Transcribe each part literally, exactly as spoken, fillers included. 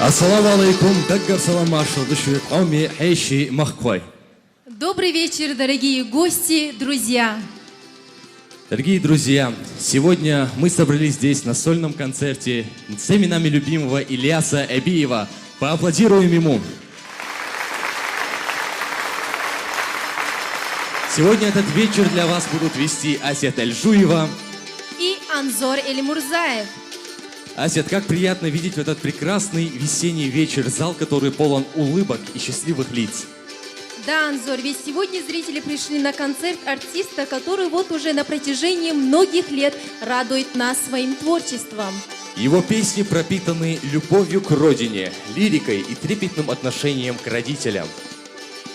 Ассаламу алейкум, даггара салам маршал ду шуьга, хьоме хьеший махкахой. Добрый вечер, дорогие гости, друзья! Дорогие друзья, сегодня мы собрались здесь на сольном концерте с именами любимого Ильяса Эбиева. Поаплодируем ему. Сегодня этот вечер для вас будут вести Асет Эльжуева и Анзор Эльмурзаев. Асет, как приятно видеть в этот прекрасный весенний вечер зал, который полон улыбок и счастливых лиц. Да, Анзор, ведь сегодня зрители пришли на концерт артиста, который вот уже на протяжении многих лет радует нас своим творчеством. Его песни пропитаны любовью к родине, лирикой и трепетным отношением к родителям.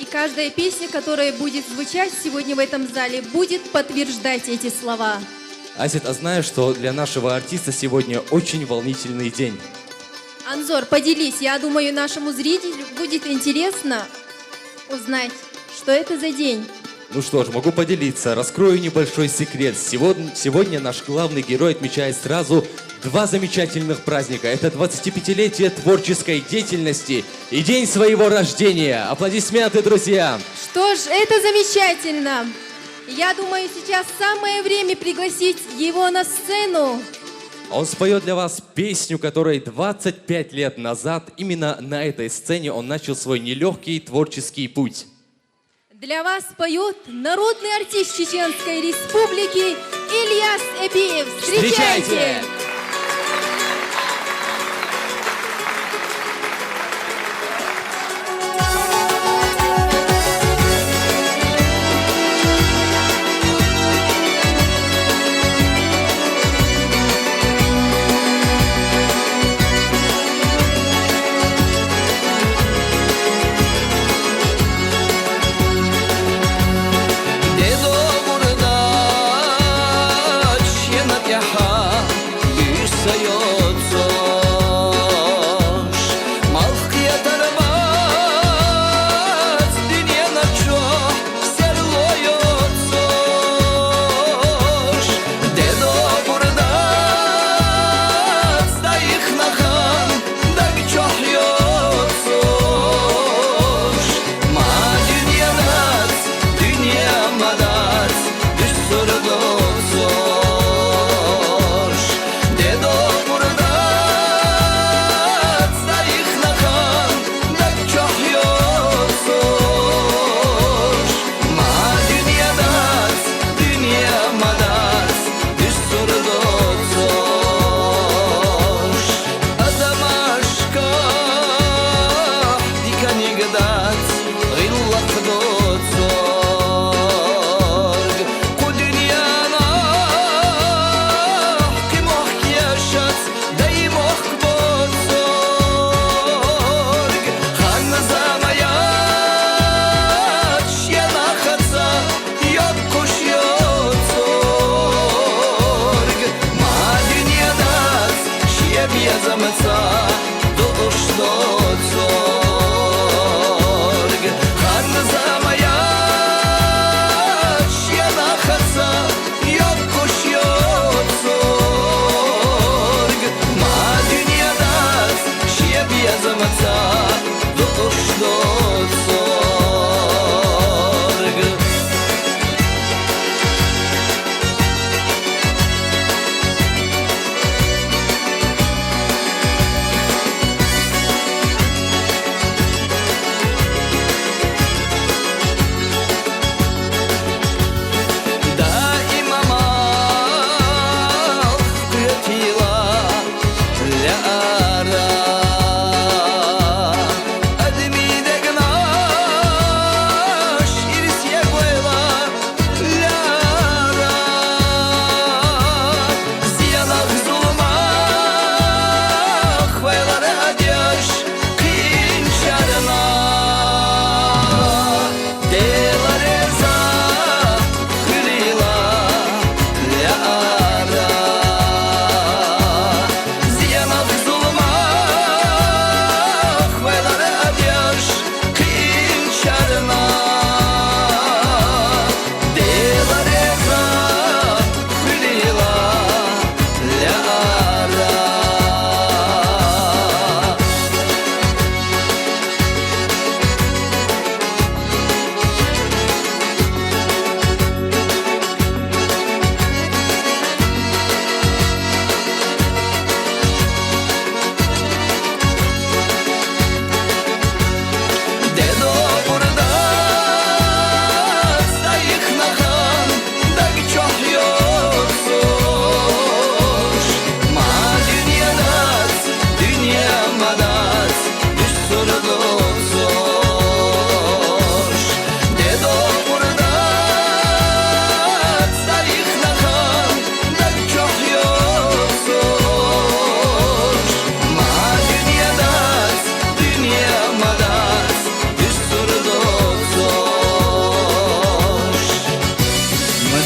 И каждая песня, которая будет звучать сегодня в этом зале, будет подтверждать эти слова. Асет, а знаешь, что для нашего артиста сегодня очень волнительный день? Анзор, поделись, я думаю, нашему зрителю будет интересно узнать, что это за день. Ну что ж, могу поделиться, раскрою небольшой секрет. Сегодня, сегодня наш главный герой отмечает сразу два замечательных праздника. Это двадцатипятилетие творческой деятельности и день своего рождения. Аплодисменты, друзья! Что ж, это замечательно! Я думаю, сейчас самое время пригласить его на сцену. Он споет для вас песню, которой двадцать пять лет назад именно на этой сцене он начал свой нелегкий творческий путь. Для вас поет народный артист Чеченской Республики Ильяс Эбиев. Встречайте! Встречайте! Дедо бурдаш ена тӀехьа,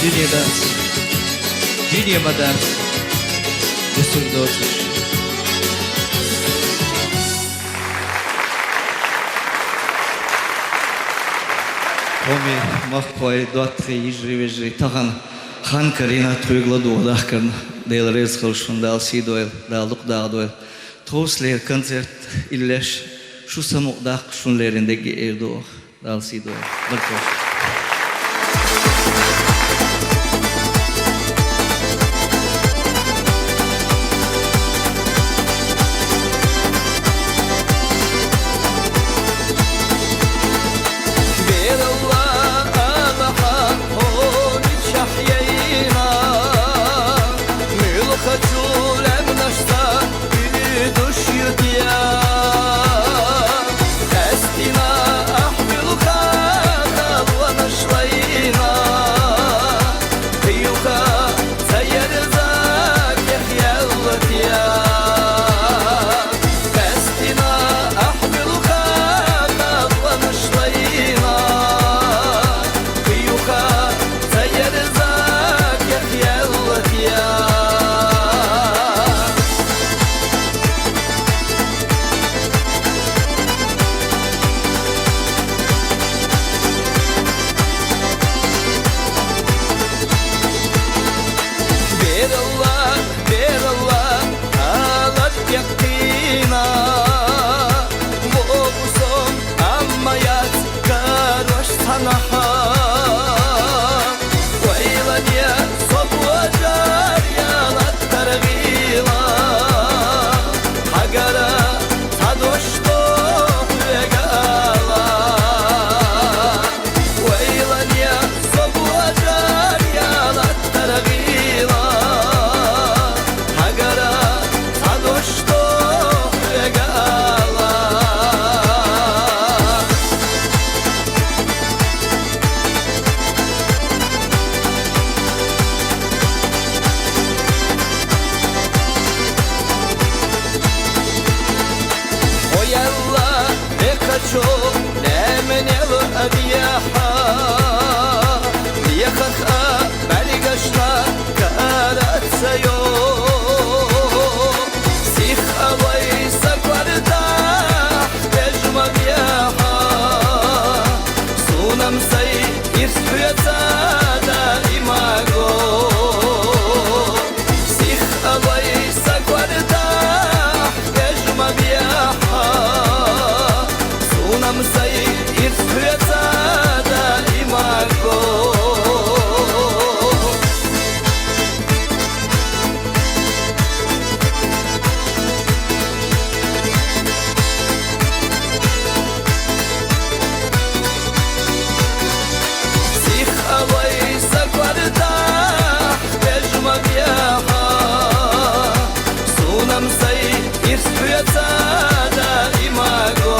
Дуьне дац, дуьне ма дац, бусалба доцуш. Хьоме махкахой, доттагӀий, йижарий, вежарий, тахана хан карийна, тхоьга ладогӀа дахкарна. Дела реза хуьлда шуна, Дала сий дойла, Дала дукха дагӀа дойла. Тховсалера концерт иллеш шу самукъадаккха шуна леррина дерриге а эр ду оха. Дала сий дойла. Баркалла. Бералла, Аллахьа хьо мичахь яйна, муьлххачу лаьмнашца уьдуш ю те? Къаьстина ахь муьлхха халонаш лайна, кхин юха ца ерза кхехъяьлла те? Къаьстина ахь муьлхха халонаш лайна, кхин юха ца ерза кхехъяьлла те? Бералла, бералла, алар бехкийна, боху со, амма яц карош цхьанахьа. Вайлане, со божаръяла таргӀийла, хьагара цхьа дош до хьоьга ала. Вайлане, со божаръяла таргӀийла, хьагара цхьа дош до хьоьга ала. Хьо яьлла бекхачу лаьмнел а дехьа, лехарх а бӀаьргашна кара ца йо. Сих а лой, са кӀордахь бежа ма бехьа, суна-м сайн ирс хьоьца даима го. Сих а лой, са кӀордахь бежа ма бехьа, суна-м сайн ирс хьоьца даима го. Сих а лой, са кӀордахь бежа ма бехьа, суна-м сайн ирс хьоьца даима го.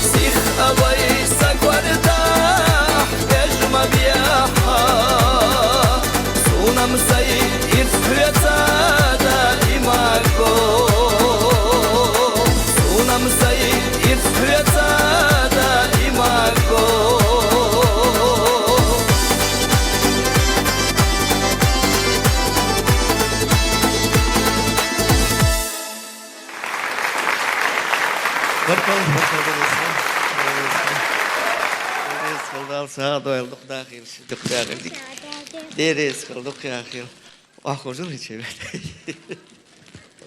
Сих а лой, са кӀордахь бежа ма бехьа, суна-м сайн ирс хьоьца даима го. Суна-м сайн ирс хьоьца даима го. Баркалла, баркалла, Дела реза хуьлда. Дела реза хуьлда, Дала сагӀа дойла, дукха дахийла, дукха дахийла. Дела реза хуьлда, дукха дахийла. Ахь хожал хӀинца вет.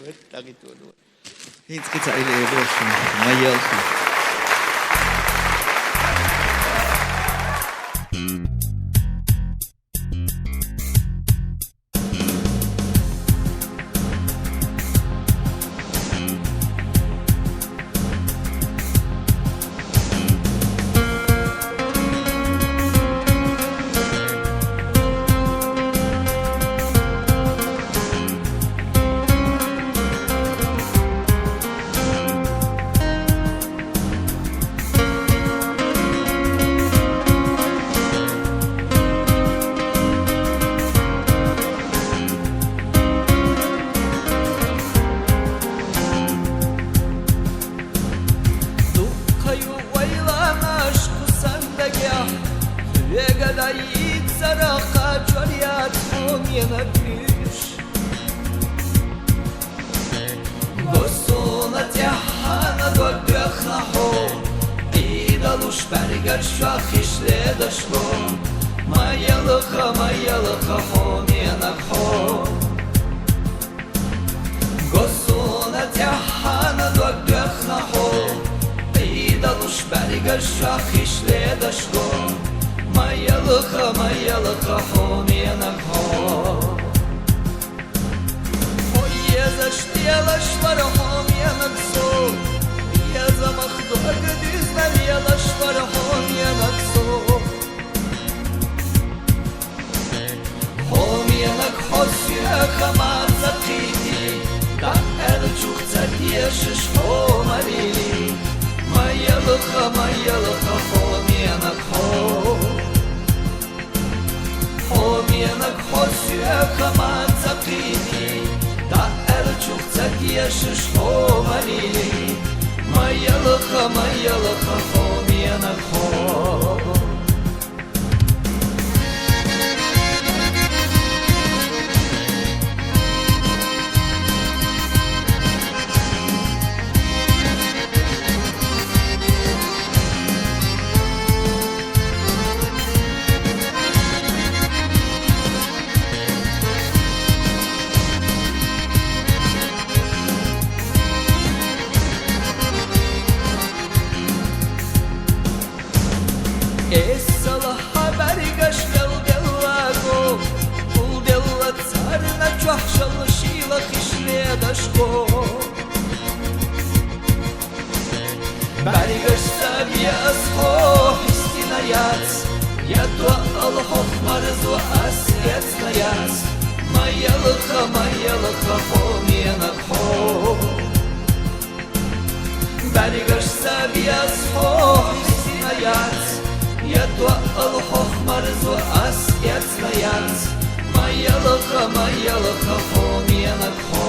Вет дагитону. ХӀинца кхин цхьа ил эр ду шуна, ма елха. Бегадайицара хачур яц хьо менаг уьш. Госуна тӀехьана дог доьхна хьо, Ӏийдалуш бӀаргаш чохь хиш ледаш го. Ма ялха, ма ялха хьо менаг хьо. Госуна тӀехьана дог доьхна хьо, Ӏийдалуш бӀаргаш чохь хиш ледаш го. Ма ялха, ма ялха хьо менаг хьо. Хьо езаш лелаш вара хьо менаг со, безамах дог дуьзна лелаш вара хьо менаг со. Хьо менаг хьо соьха мара ца кхийти, дӀа аьллачух ца тешаш хьо ма лели. Ма ялха, ма ялха хьо менаг хьо. Хьо менаг хьо соьха мара ца кхийти, дӀа аьллачух ца тешаш хьо ма лели. Ма ялха, ма ялха хьо менаг хьо. Эсала хьан бӀаргаш делделла го, гулделла царна чохь шалла шийла хиш ледаш го. БӀаргаш ца ве ас хьо хьистина яц, я тоъал хьох марзо ас эцна яц. Ма ялха, ма ялха хьо менаг хьо. БӀаргаш ца ве ас хьо хьистина яц, я тоъал хьох марзо ас эцна яц. Ма ялха, ма ялха хьо менаг хьо.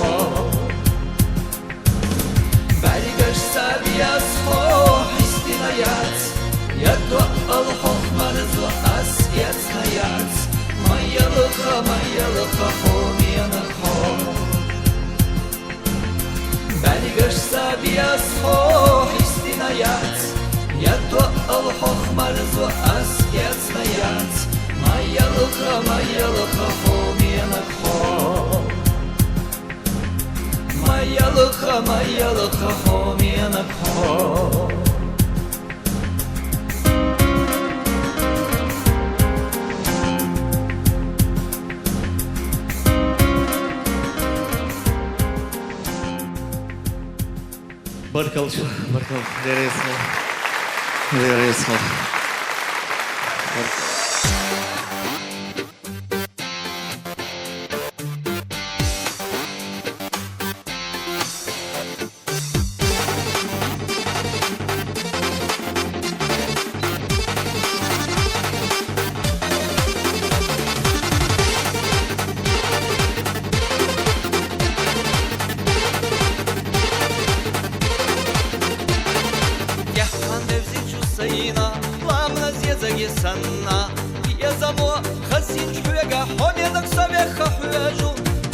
БӀаргаш ца ве ас хьо хьистина яц, я тоъал хьох марзо ас эцна яц. Ма ялха, ма ялха хьо менаг хьо. БӀаргаш ца ве ас хьо хьистина яц, я тоъал хьох марзо ас эцна яц. Ма ялха, ма ялха хьо менаг хьо. Ма ялха, ма ялха хьо менаг хьо. Баркалла, баркалла. Деррес хьо. Деррес хьо. Яххан девзичу сайна, ламна зезаге санна, безамо хазинчу хьоьга хьо менаг со вехха хьоьжу.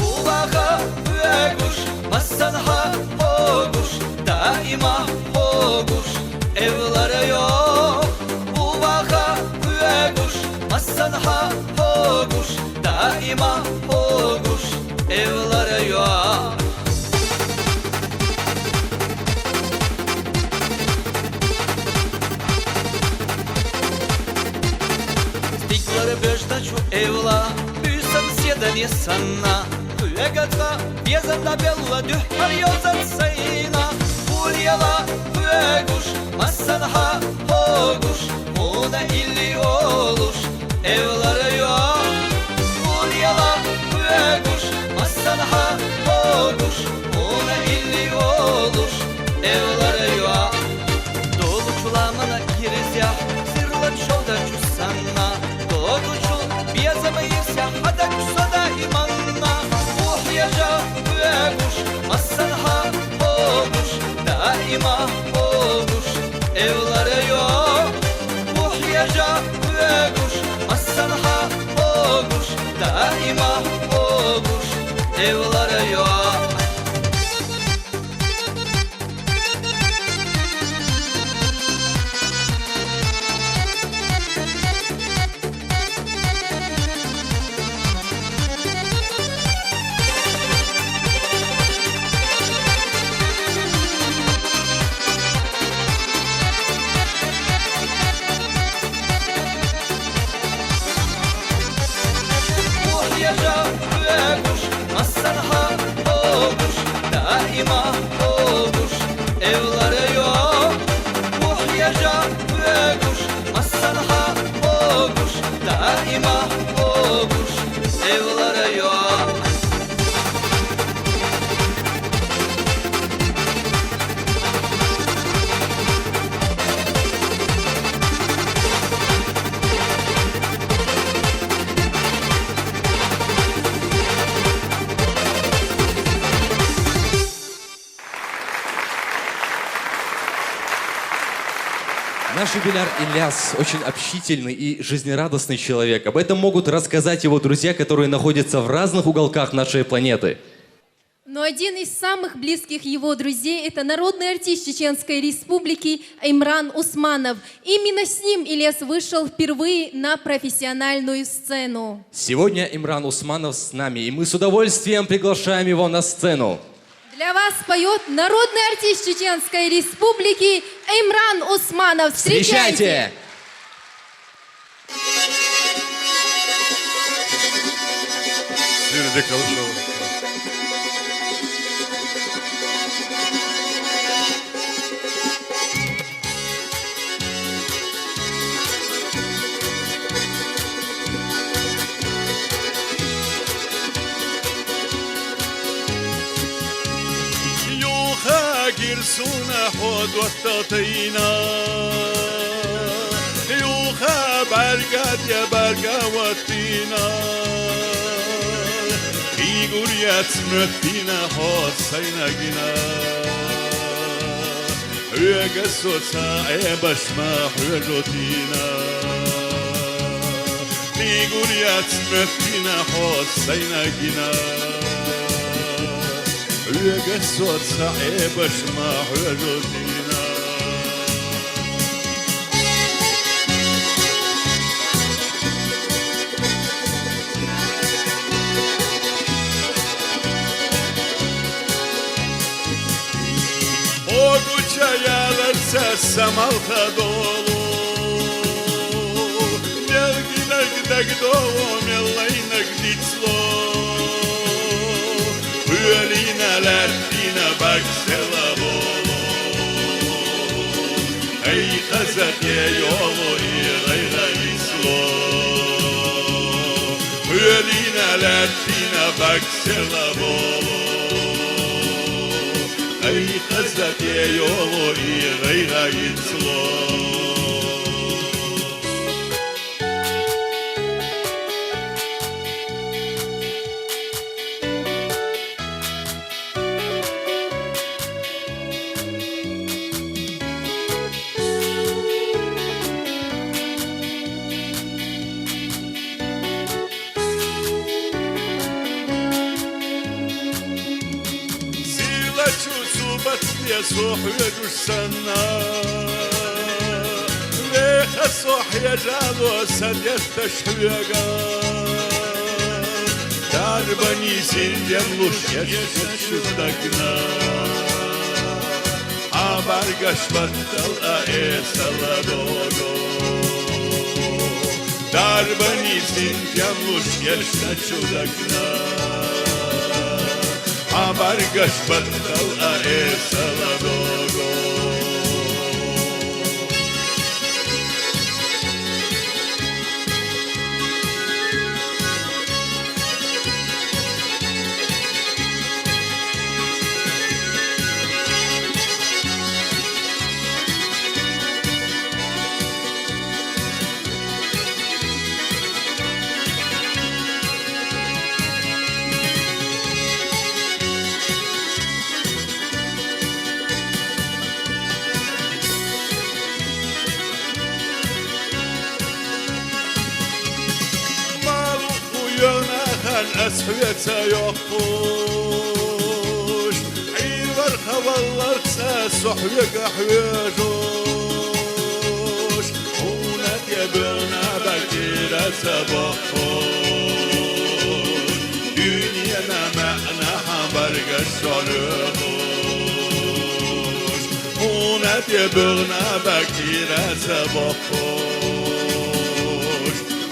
Уллаха хьоьгуш, массанхьа хьогуш, даима хьогуш, эвлара йо. Уллаха хьоьгуш, массанхьа хьогуш, даима хьогуш, эвлара йо. Стигалара боьжначу эвла, буьйсан седане санна, хьоьга цкъа безам дӀабелла дуьххьара йовзар сайна. Уллела хьоьгуш, массанхьа хьогуш, хьуна илли олуш, эвлара йо. Уллела хьоьгуш, массанхьа хьогуш, хьуна илли олуш, эвлара йо. Долучу ламана ирзехь, сирла шовдачу санна, догучу безама ирсехь, хьадагчу со даиманна. Ухь ежа хьоьгуш, массанхьа хьогуш, даима хьогуш, эвлара йо. Ухь ежа хьоьгуш, evleri yok. Muhyaca ve kuş, masanha o kuş, daima o kuş, evleri yok. Muhyaca ve kuş, masanha o kuş, daima o kuş, evleri yok. Наш юбиляр Ильяс очень общительный и жизнерадостный человек. Об этом могут рассказать его друзья, которые находятся в разных уголках нашей планеты. Но один из самых близких его друзей — это народный артист Чеченской Республики Имран Усманов. Именно с ним Ильяс вышел впервые на профессиональную сцену. Сегодня Имран Усманов с нами, и мы с удовольствием приглашаем его на сцену. Для вас поет народный артист Чеченской Республики Имран Усманов. Встречайте! Встречайте! Сири де калышалым. Юха гирсуна хо доттатайна. Юха барга де барга ватина. Игурьяц мөттина хо сайнагина. Уйга соца эбашма хуйрутина. Игурьяц мөттина хо сайнагина. Уйга соца эбашма хуйрутина. Огуча ялаца самалха долу, мелгинаг даг долу, меллайнаг дицлу. Уьлина латтина баксела болу. Эй, хаза де йолу и гъайгъа ислу. Уьлина латтина баксела болу. Эй, хаза де йолу и гъайгъа ислу. Сила чу субат я сохуьдуш санна. Веха сохья жало садетта швега. Дарбани синдем луш я шуш дагна. Абаргаш баттал а эсала дого. Дарбани синдем луш я шуш дагна. Абаргаш баттал а эсала дого. Ас хьоьца йоккхуш, Ӏийвар хавалларца со хьоьгахь вежуш, хьуна тӀе буьгӀна бакира ца боккхуш, дуьненан маьӀнахьа баргаш со лоьхуш, хьуна тӀе буьгӀна бакира ца боккхуш.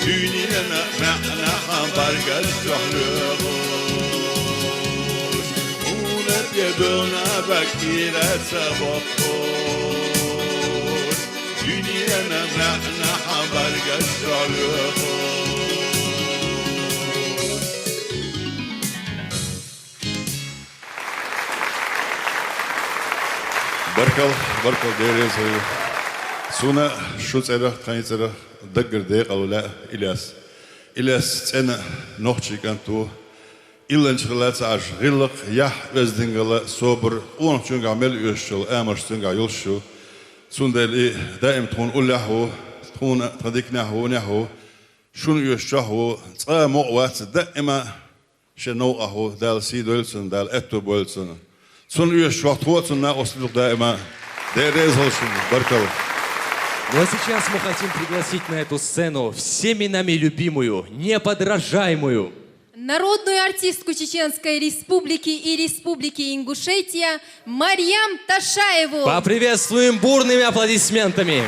Дуьненан маьӀнахьа баргаш чохь лоьхуш, хьуна тӀе буьгӀна бакира ца боккхуш. Дуьненан маьӀнахьа баргаш чохь лоьхуш. Баркалла, баркалла, Дела реза хуьлда. Суна шун цӀерах, тхан цӀерах даггара декъала лаьа Ильяс. Ильяс цӀена нохчий кӀант ву. Илланчу хилла ца Ӏаш, гӀиллакх, яхь, оьздангалла, собар, къонах цуьнгахь мел оьшуш йолу амалш цуьнгахь йолуш ю. Цундела и даим тхуна уллехь а ву, тхуна, тхан диканехь а ву, нехь а ву, шуна оьшучохь а ву, цкъа а мукъа вац, даима шен новкъахь ву, Дала сий дойла цунна, Дала аьтто бойла цунна. Цунна оьшучохь тхо а, цунна накъосталла ду даима. Дела реза хуьлда шуна, баркалла. Ну а сейчас мы хотим пригласить на эту сцену всеми нами любимую, неподражаемую, народную артистку Чеченской Республики и Республики Ингушетия Марьям Ташаеву. Поприветствуем бурными аплодисментами.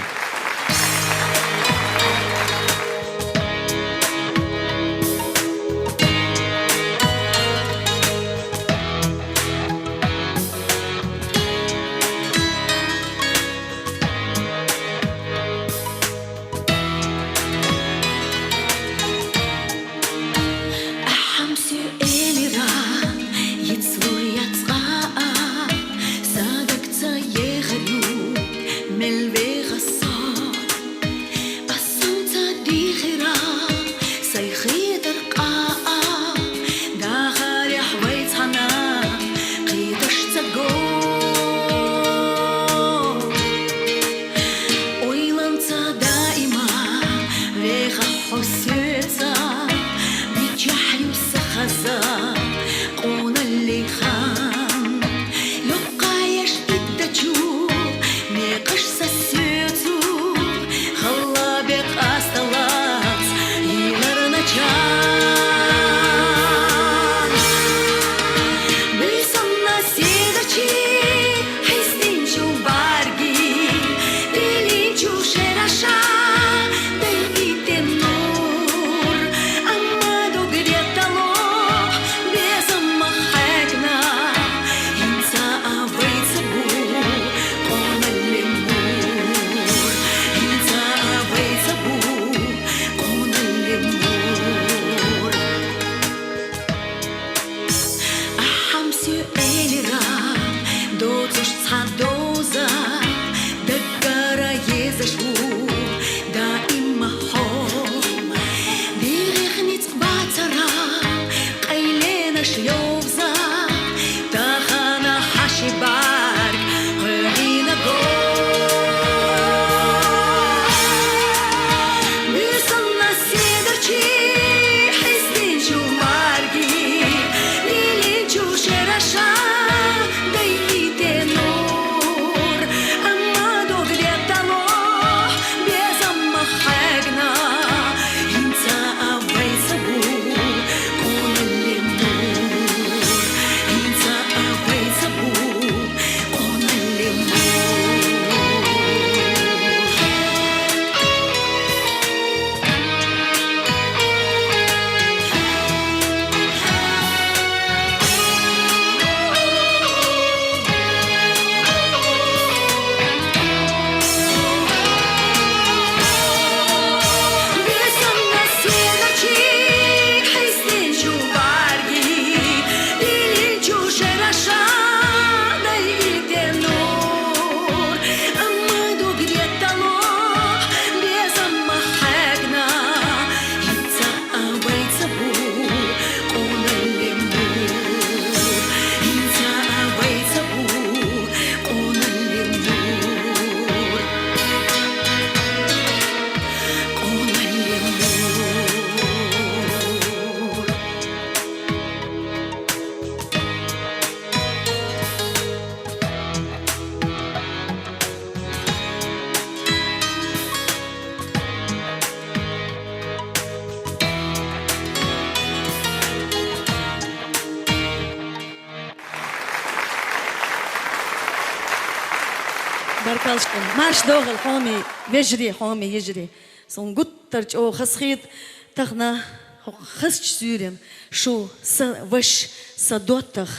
Палчкин, марш догӀийла, хьоме вежарий, хьоме йижарий. Суна гуттар чӀоагӀа хазахета тахан хӀокху хазачу суьйранна шу, сан ваша, сан доттагӀа,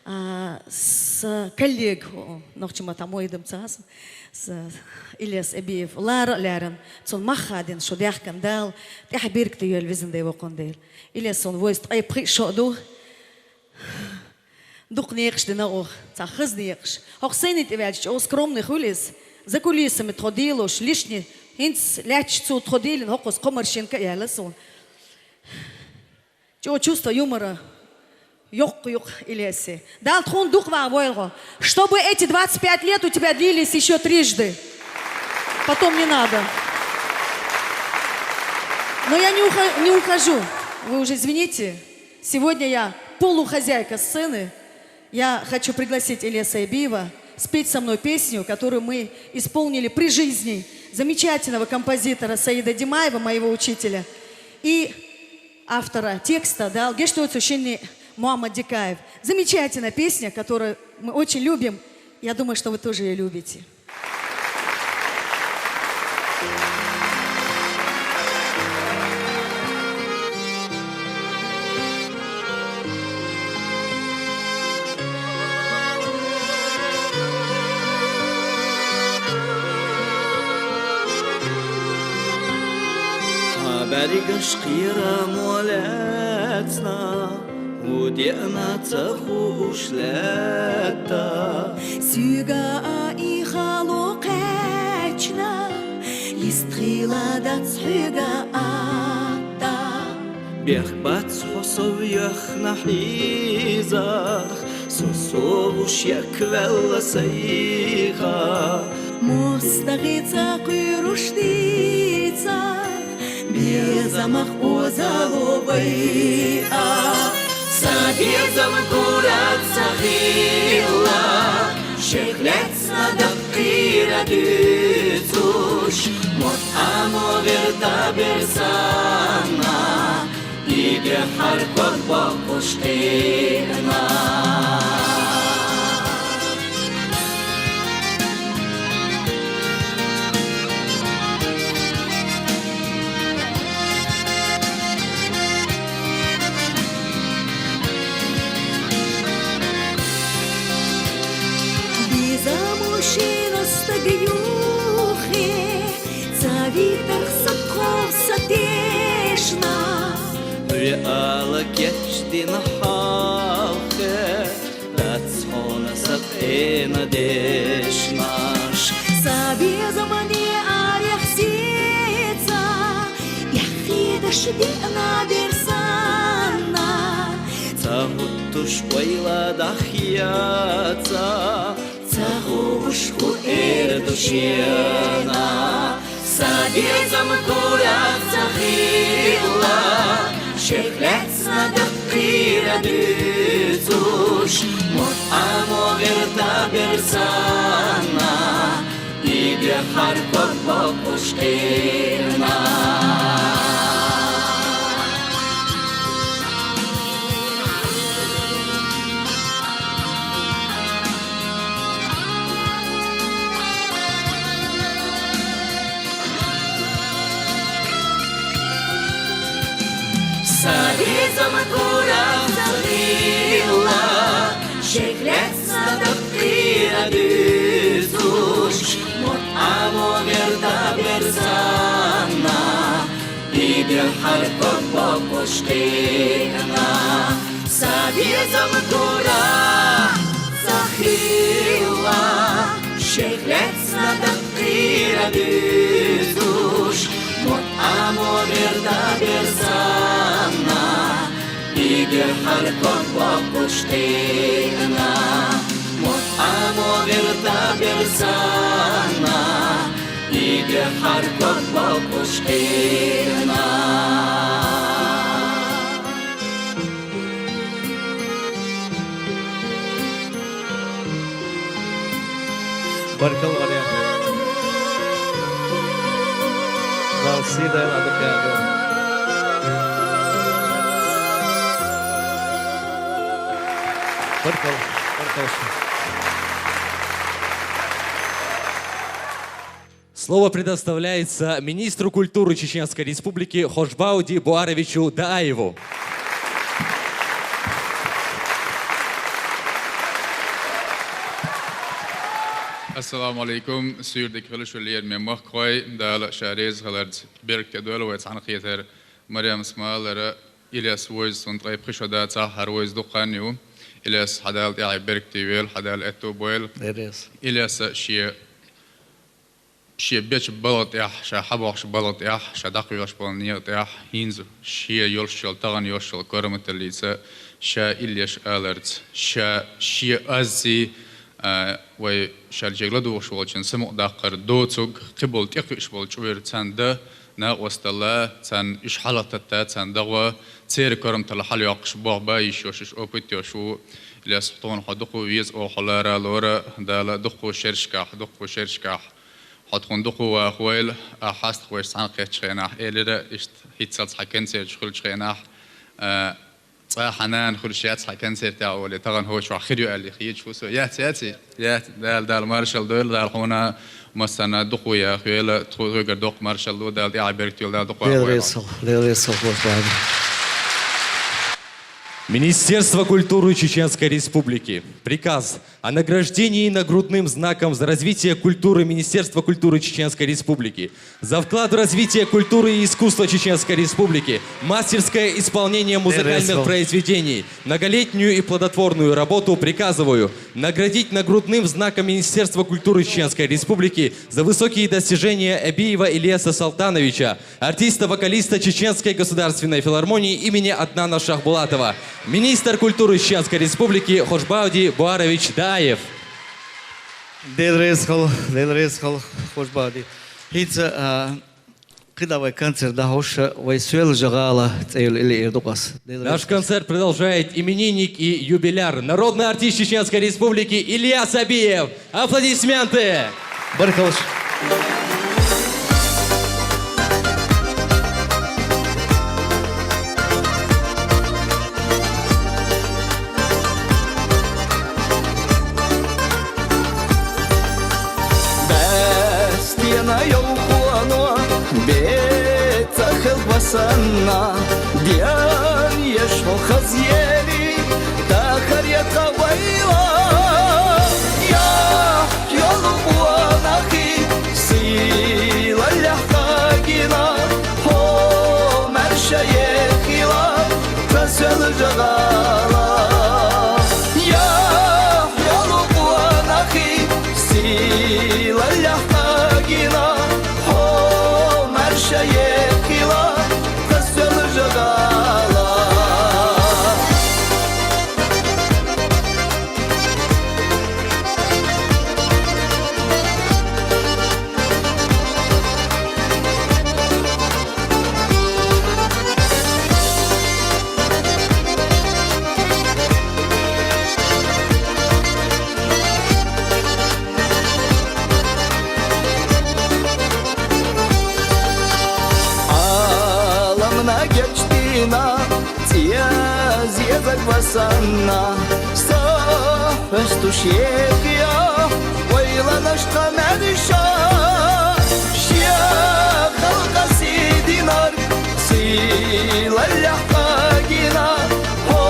а, сан коллега, о, нохчийн маттахь мо ю дам ца хьаса, сан Илес Эбиев, лара а лаьрна, цунна мах хадийна шу даьхкина Дала, тӀаьхьа беркате йойла везан Дела, воккхун Дела. Илес суна вуьйцу ткъе пхиъ шо ду. Дукха некъаш дина оха, цхьа хаза некъаш. ХӀокху сцени тӀе ваьлча чӀогӀа скромный хуьлу иза. За кулисами тхо делош, лишний, хӀинца лаьтташ цо тхо делина, хӀокхуза кхо машинка а яьлла суна. ЧӀогӀа чувство юмора йоккха ю-кх Илесе. Дала тхуна дукха ваха войла хьо. Чтобы эти двадцать пять лет у тебя длились ещё трижды. Потом не надо. Но я не ухо-, не ухожу. Вы уже извините. Сегодня я полухозяйка сцены. Я хочу пригласить Ильяса Эбиева спеть со мной песню, которую мы исполнили при жизни замечательного композитора Саида Димаева, моего учителя, и автора текста, да, гештуцу шинни Мухаммад Дикаев. Замечательная песня, которую мы очень любим. Я думаю, что вы тоже её любите. Хьан бӀаьргаш кхерам лаьцна, хӀун деана ца хууш лаьтта. Соьга а и хало кхаьчна, йистхила дац хьоьга атта. Бехк бац хьо со вехна хьийза, со совгӀа шек ваьлла сайха. МостагӀий ца кхуьруш дийца, безамах озало вай а. Сан безам кура ца хилла, шех лаьцна даккхийра дуьйцуш, мотт Ӏамо вер табер санна, и дуьххьара ког боккхуш кхиъна. Безамо шена стаг юххе, ца витарх са тхов са тешна. Виъала кечдина хьалхе, дац хьуна са къена дешнаш. Сан безаман арех сица, эхь хеташ деана бер санна. Ца хӀуттуш ойла дахьяца, ца хууш хӀун эр ду шена. Сан безам кура ца хилла, шех лаьцна даккхийра дуьйцуш, мотт Ӏамо вер табер санна, и дуьххьара ког боккхуш кхиъна. Сан безам кура ца хилла, шех лаьцна даккхийра дуьйцуш, мотт Ӏамо вер табер санна, и дуьххьара ког боккхуш кхиъна. Сан безам кура ца хилла, шех лаьцна даккхийра дуьйцуш, мотт Ӏамо вер табер санна, и дуьххьара ког боккхуш кхиъна. Мотт Ӏамо вер табер санна, и дуьххьара ког боккхуш кхиъна. Баркалла, Марем. Дала сий дойла ду кхаьра. Баркалла, баркалла. Слово предоставляется министру культуры Чеченской Республики Хошбауди Буаровичу Дааеву. Ассаламу алейкум, суьйредиг хила шу лераме махкахой, Дала Ша реза хиларца беркате дойла вай цхьаьнакхетар. Марем Смалара Ильяс вайза цунна ткъе пхи шо дацахь, хӀара вайза дукха хан ю. Ильяс, хьа Дала тӀехьа беркате йойла, хьа Дала аьттув бойла. Деррес. Ильяса шен, шен беча балха тӀехь, ша хьабоагӀача балха тӀехь, ша дӀакхоьхьаш болча некъа тӀехь, хӀинца шен йолча, тахана йолча кораматаллица, ша иллеш аларца, ша шен аззи, а, вай шаьрчег ладугӀуш волчун самукъадаккхар доцург, кхыбола тӀекхуьуш бола чкъор царна да, накъосталла, царна уьш хьалататта, царна дагӀо, церан кораматалла хьалайоаккхаш болх бе йиш йолаш, уьш опыт йолаш ву. Ильяс, тхона хьо дукха веза, оха хьо лара лора, Дала дукха шерашкахь, дукха шерашкахь хьо тхона дукха вахавойла, ахь хьастагӀа вайша цхьаьнакхеттача хенахь элира, иштта хӀинццалц хьа концерт чу хилча хенахь, а, цкъа хьа нана хуьлуш яц хьа концертехь олий, тахана хӀокху чохь хир ю аьлла хеташ ву со. Яц, яций? Яц, Дала, Дала маршалла дойла, Дала хьуна массарна дукха яхийла, тхо-, тхоьгара доккха маршалла ду, Дала тӀехьа беркате йойла, Дала дукха вахавойла. Дела реза хуьлда, Дела реза хуьлда, Хошбауди. Министерство культуры Чеченской Республики. Приказ о награждении нагрудным знаком за развитие культуры Министерства культуры Чеченской Республики. За вклад в развитие культуры и искусства Чеченской Республики, мастерское исполнение музыкальных произведений, многолетнюю и плодотворную работу приказываю наградить нагрудным знаком Министерства культуры Чеченской Республики за высокие достижения Эбиева Ильяса Солтановича, артиста-вокалиста Чеченской государственной филармонии имени Аднана Шахбулатова, министр культуры Чеченской Республики Хошбауди Буарович Дааев. Дела реза хуьлда, Дела реза хуьлда, Хошбауди. ХӀинца, а, кхидӀа вай концерт дӀахьош, вай «Соьлжа-ГӀала» цӀе йолу иллеш ду-кх ас. Наш концерт продолжает именинник и юбиляр, народный артист Чеченской Республики Ильяс Абиев. Аплодисменты! Баркалла шуьга. Стена йолу къоно беца хилла ва санна, ден еш хьо хазъелий, дахар я тхан вайла. Яхь йолу къонахий, сийлаллехь хагина, хьо маьрша ехила, тхан Соьлжа-ГӀала. Яхь йолу къонахий, сийлаллехь хагина, хьо маьрша ехила, тхан Соьлжа-ГӀала. Ӏаламна гечдина, цӀе зезаг ва санна, сахьт хӀоьстуш ехийла, ойланаш тхан маьрша, шен халкъан сий динарг, сийлаллехь хагина, хьо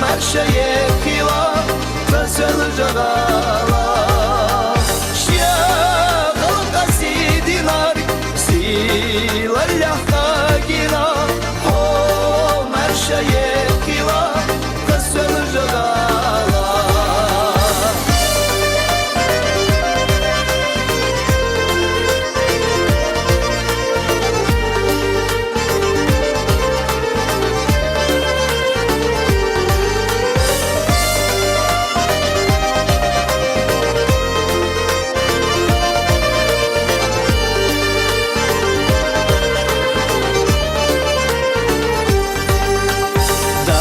маьрша ехила, тхан Соьлжа-ГӀала. Шен халкъан сий динарг, сийлаллехь хагина, хьо маьрша ехила, тхан Соьлжа-ГӀала.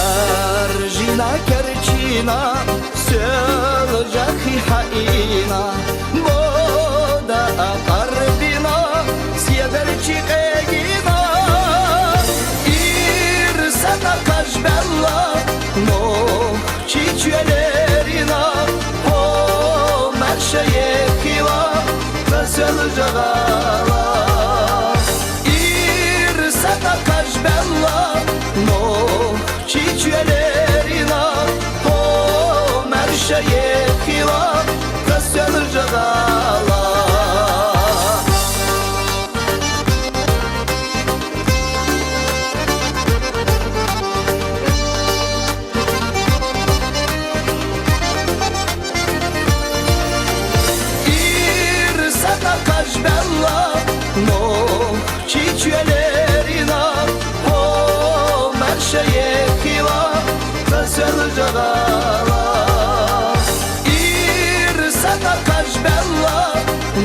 Даржийна керчина, Соьлжахи хьаийна, бода а къарбина, седарчий къегина, ирсана кхаж баьлла, нохчий чоь лерина, хьо маьрша ехила, тхан Соьлжа-ГӀала. Ирсана каш белла,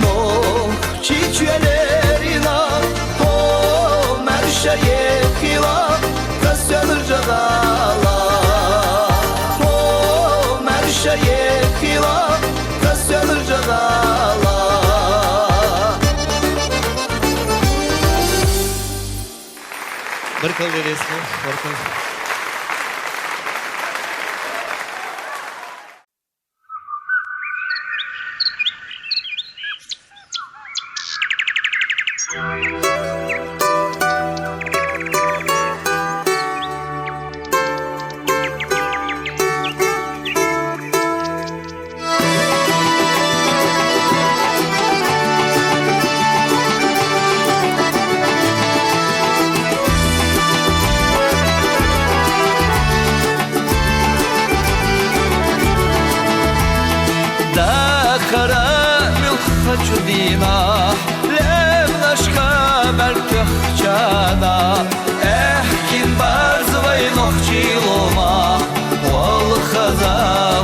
нохчий чоьлерина, хьо маьрша ехила, касен жагала. Хьо маьрша ехила, касен жагала. Баркал, Лересов, баркал. Дахара муьлххачу дийнахь, левнашка мелтехчана, аьхкин барз вай нохчий лома, валхаза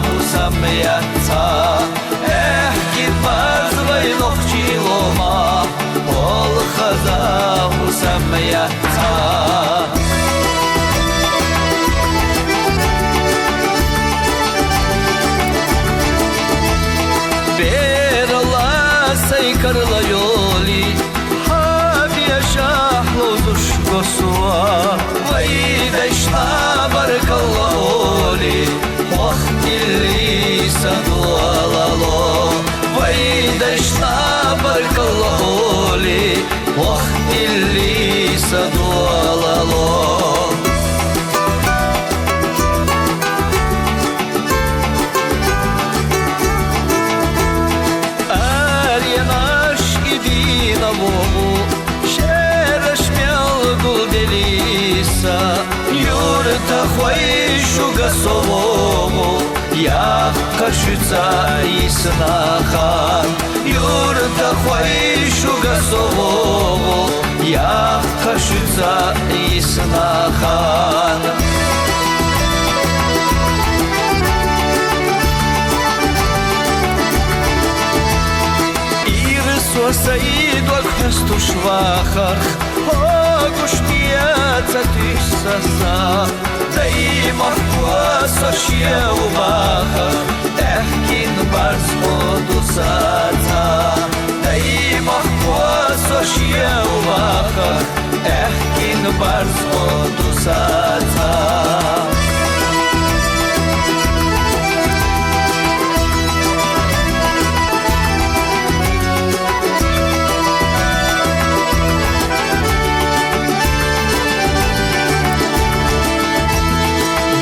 хӀусам яц. Аьхкин барз вай нохчий лома, валхаза хӀусам яц. Бералла сай карла йоли, хьан бешахь ловзуш го со, вай дайшна баркалла оли, вахтилли са дуалало. Вай дайшна баркалла оли, вахтилли са дуалало. Аренаш и дийна вогӀу, шераш мел гулделиса, юртахой шуга со вогӀу, яккха шуьца йисна хан. Юртахой шуга со вогӀу, яккха шуьца йисна хан. Ирсо сай дог хьестуш вахарх, хӀокху шуьца туьйсу сан. Даймахко со шен ву бахарх, аьхкин барз хӀу ду саца. Даймахко со шен ву бахарх, аьхкин барз хӀу ду саца.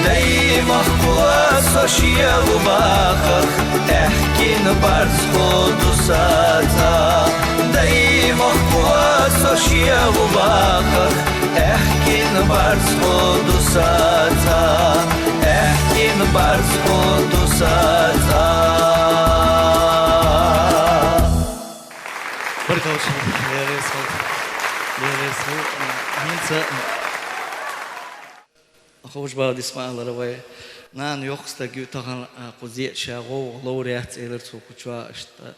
Даймахко со шен ву бахарх, аьхкин барз хӀу ду саца. Даймахко со шен ву бахарх, аьхкин барз хӀу ду саца. Аьхкин барз хӀу ду саца. Баркалла шуна, Лересов. Лересов. ХӀинца Ховш-Бала Дисмалара вай нана йоккха стаг ю, тахана, а, кху зен ша гӀовгӀа ловр яц, элира цо кху чохь иштта.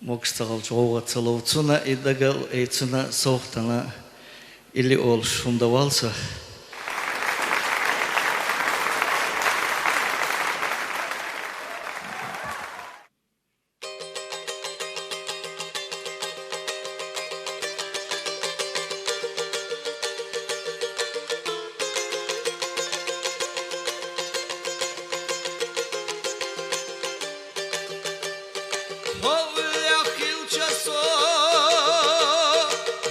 Могаш ца хилча гӀовгӀа ца лов. Цунна и дагал, и цунна совгӀатана илли олуш хӀума дан валла со. Хьо уллехь хилча со,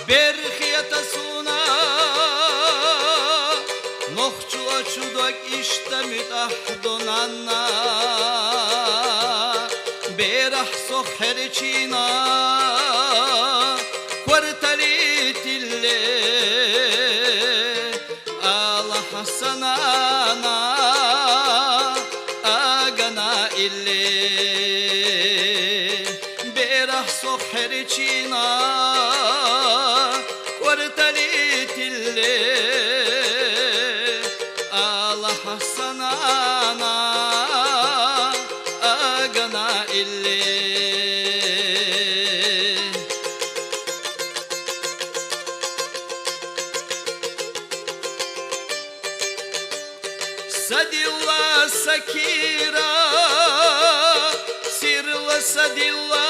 бер хета суна, нохчочун дог иштта муьтӀахь до, нанна. Берахь со хьерчийна, кортали тилле, алахь сан, нана, агана илли. Берахь со хьерчийна, кортали тилле, алахь сан, Са дилла, са кира, сирла са дилла,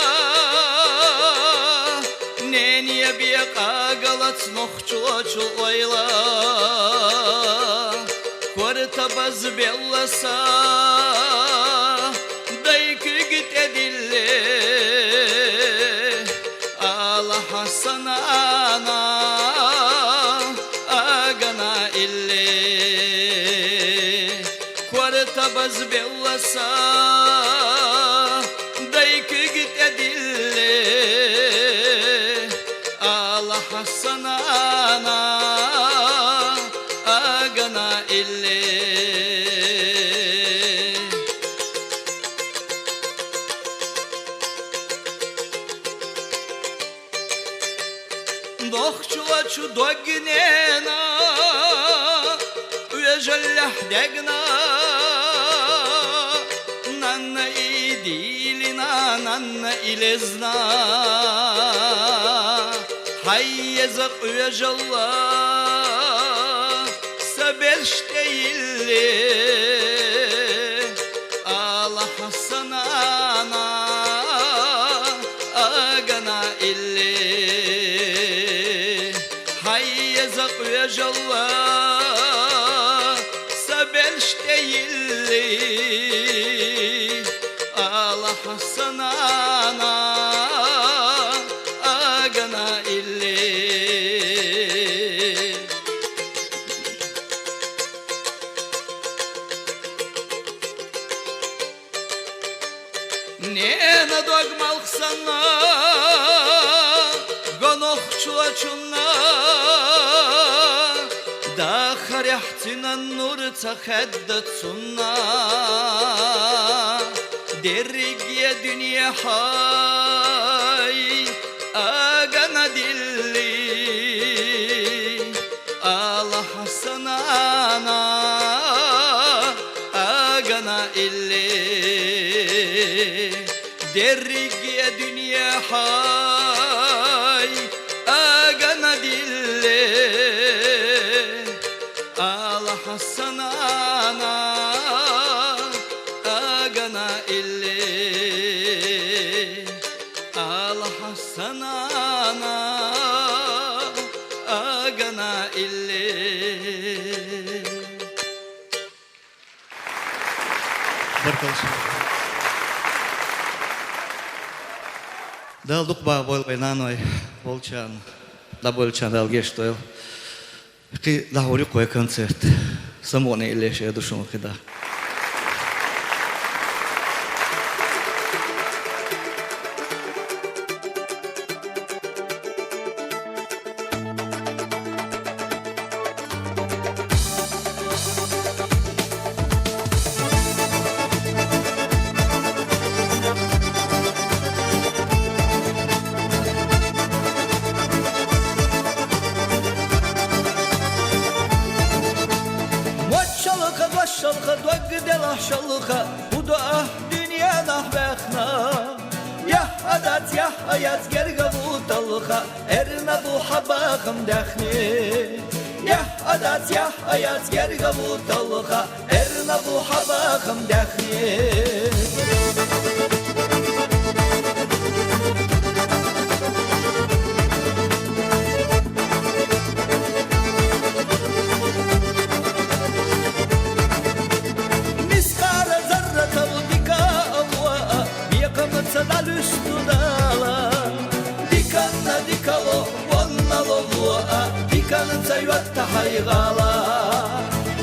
ненеба къагалац нохчочул ойла. Корта базбелла са дай куьг тӀедилле, ала Хьасана, агана илли. Корта базбелла са дай куьг тӀедилле, ала Хьасана, агана илли. Нохчочун дог ненан оьжаллехь дегна, нанна и дийлина, нанна и лезна. Хьай еза къоьжалла са белш тӀейилле, ала Хьасана, агана илли. Хьай еза къоьжалла са белш тӀейилле, ала Хьасана, агана илли. Ненан дог малх санна го нохчочунна, дахарехь цуьнан нур ца хадда цунна. Дерриге дуьне хьай агана дилли, ала Хьасана, агана илли. Дерриге дуьне хьай агана дилли, ала Хьасана, агана илли, ала Хьасана, агана илли. Баркалла шуна. Дала дукха бахабойла вай наной, болчарна, дӀаболчарна Дала гешт дойла. Кхин дӀахьур ю-кх вай концерт. Самукъане иллеш эр ду шуна кхидӀа. Мочалха, дошалха, дог делахь шалха, хӀу до ахь дуьненахь ваьхна. Яхь а дац, яхь а яц, герга ву талха, эрна бу хьан бахам даьхни. Яхь а дац, яхь а яц, герга ву талха, эрна бу хьан бахам даьхни. Мискъала зарратал дика а ло а, бекхамца дӀалуьсту Дала. Диканна дика ло, вонна ло, ло а, диканца йотта хьай гӀала.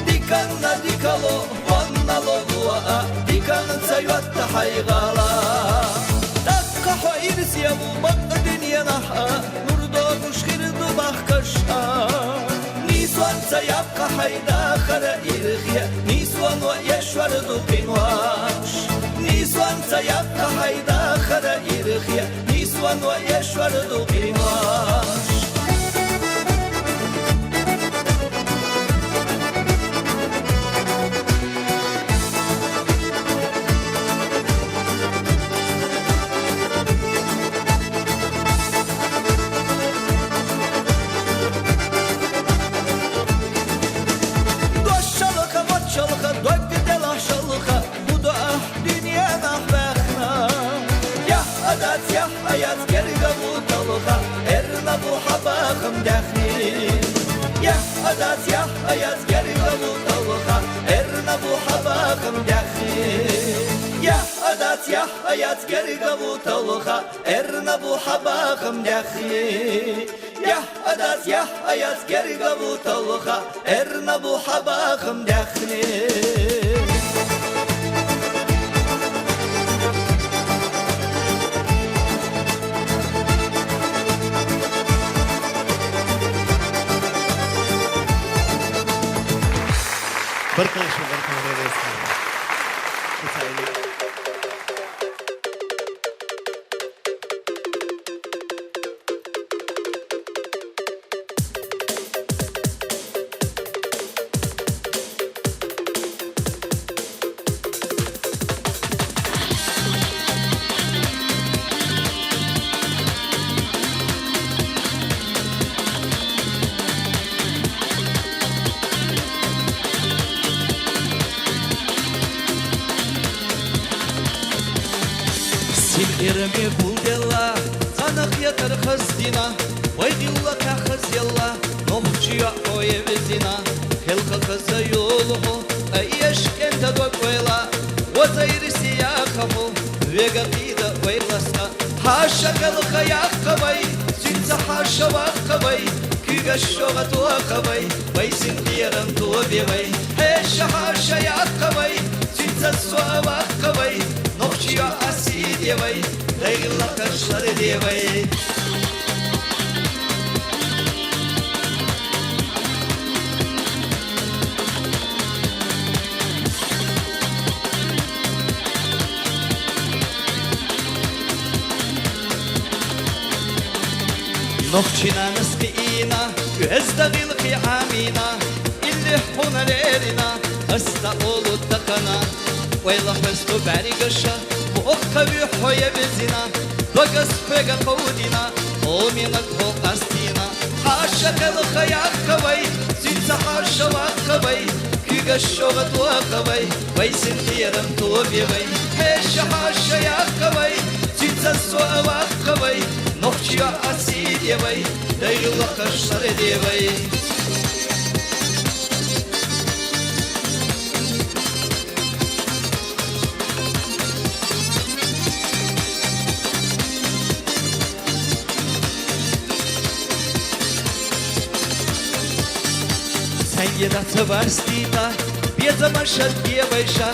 Диканна дика ло, вонна ло, ло а, диканца йотта хьай гӀала. ТӀаккха хьо ирсе ву бакъ дуьненахь а, нур догӀуш хир ду бахкаш а. Нийсонца яккха хьай дахар ирхе, нийсоно эшор ду къинош. Нийсонца яккха хьай дахар ирхе, нийсоно эшор ду къинош. Дошалха, мочалха, Адац яхь аяц герга вуталха, эрна бу хьабахам дяхи. Яхь адац яхь аяц герга вуталха, эрна бу хьабахам дяхи. Яхь адац яхь аяц герга вуталха, эрна бу хьабахам дяхни. Баркалла шуга, баркалла. Син ирми булдела, ханах ятар хаздина, вай гилла кахаз яла, нохчия ой везина, хелха хаза юлху, ай яшкента доквела, ваза ириси яхаху, вега кида вай ласка, хаша хелха яхавай, синца хаша вахавай, кига шога туахавай, вай син дирам туабевай, хеша хаша яхавай, синца суа вахавай, нохчия аси девай, дайла кашлар девай. Нохчина наскина, уэздагил къиамина, илли хьуналерина, аста олу такана, уэла хвесту баригаша, Бохъави хьоя безина, багас хвега къовдина, омина кхо къастина. Хьаша хелха яхавай, синца хьаша вахавай, куьга шогъа туахавай, вай син хиярам туабевай. Хьеша хьаша яхавай, синца суа вахавай, нохчия асидевай, дайла кашлар девай. Сангена цаварстита, безама шадгевайша,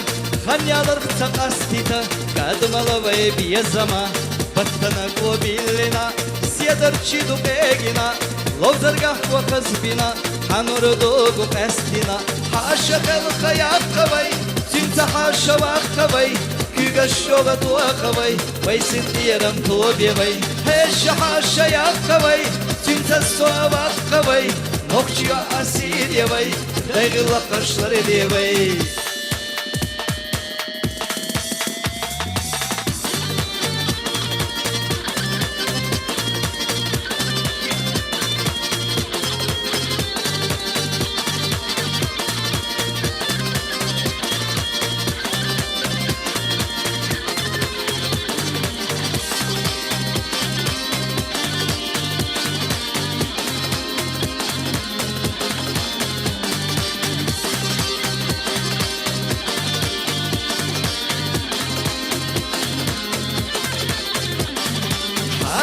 ханялар хцакъастита, кадмалавай безама, баттана кобилина, седар чиду къегина, ловзаргах квахазбина, ханур дугу къестина, хьаша хелха яхавай, синца хьаша вахавай, куьга шогъа туахавай, вай син хиярам туабевай, хьеша хьаша яхавай, синца суа вахавай, нохчия асидевай, дайла кашлар девай.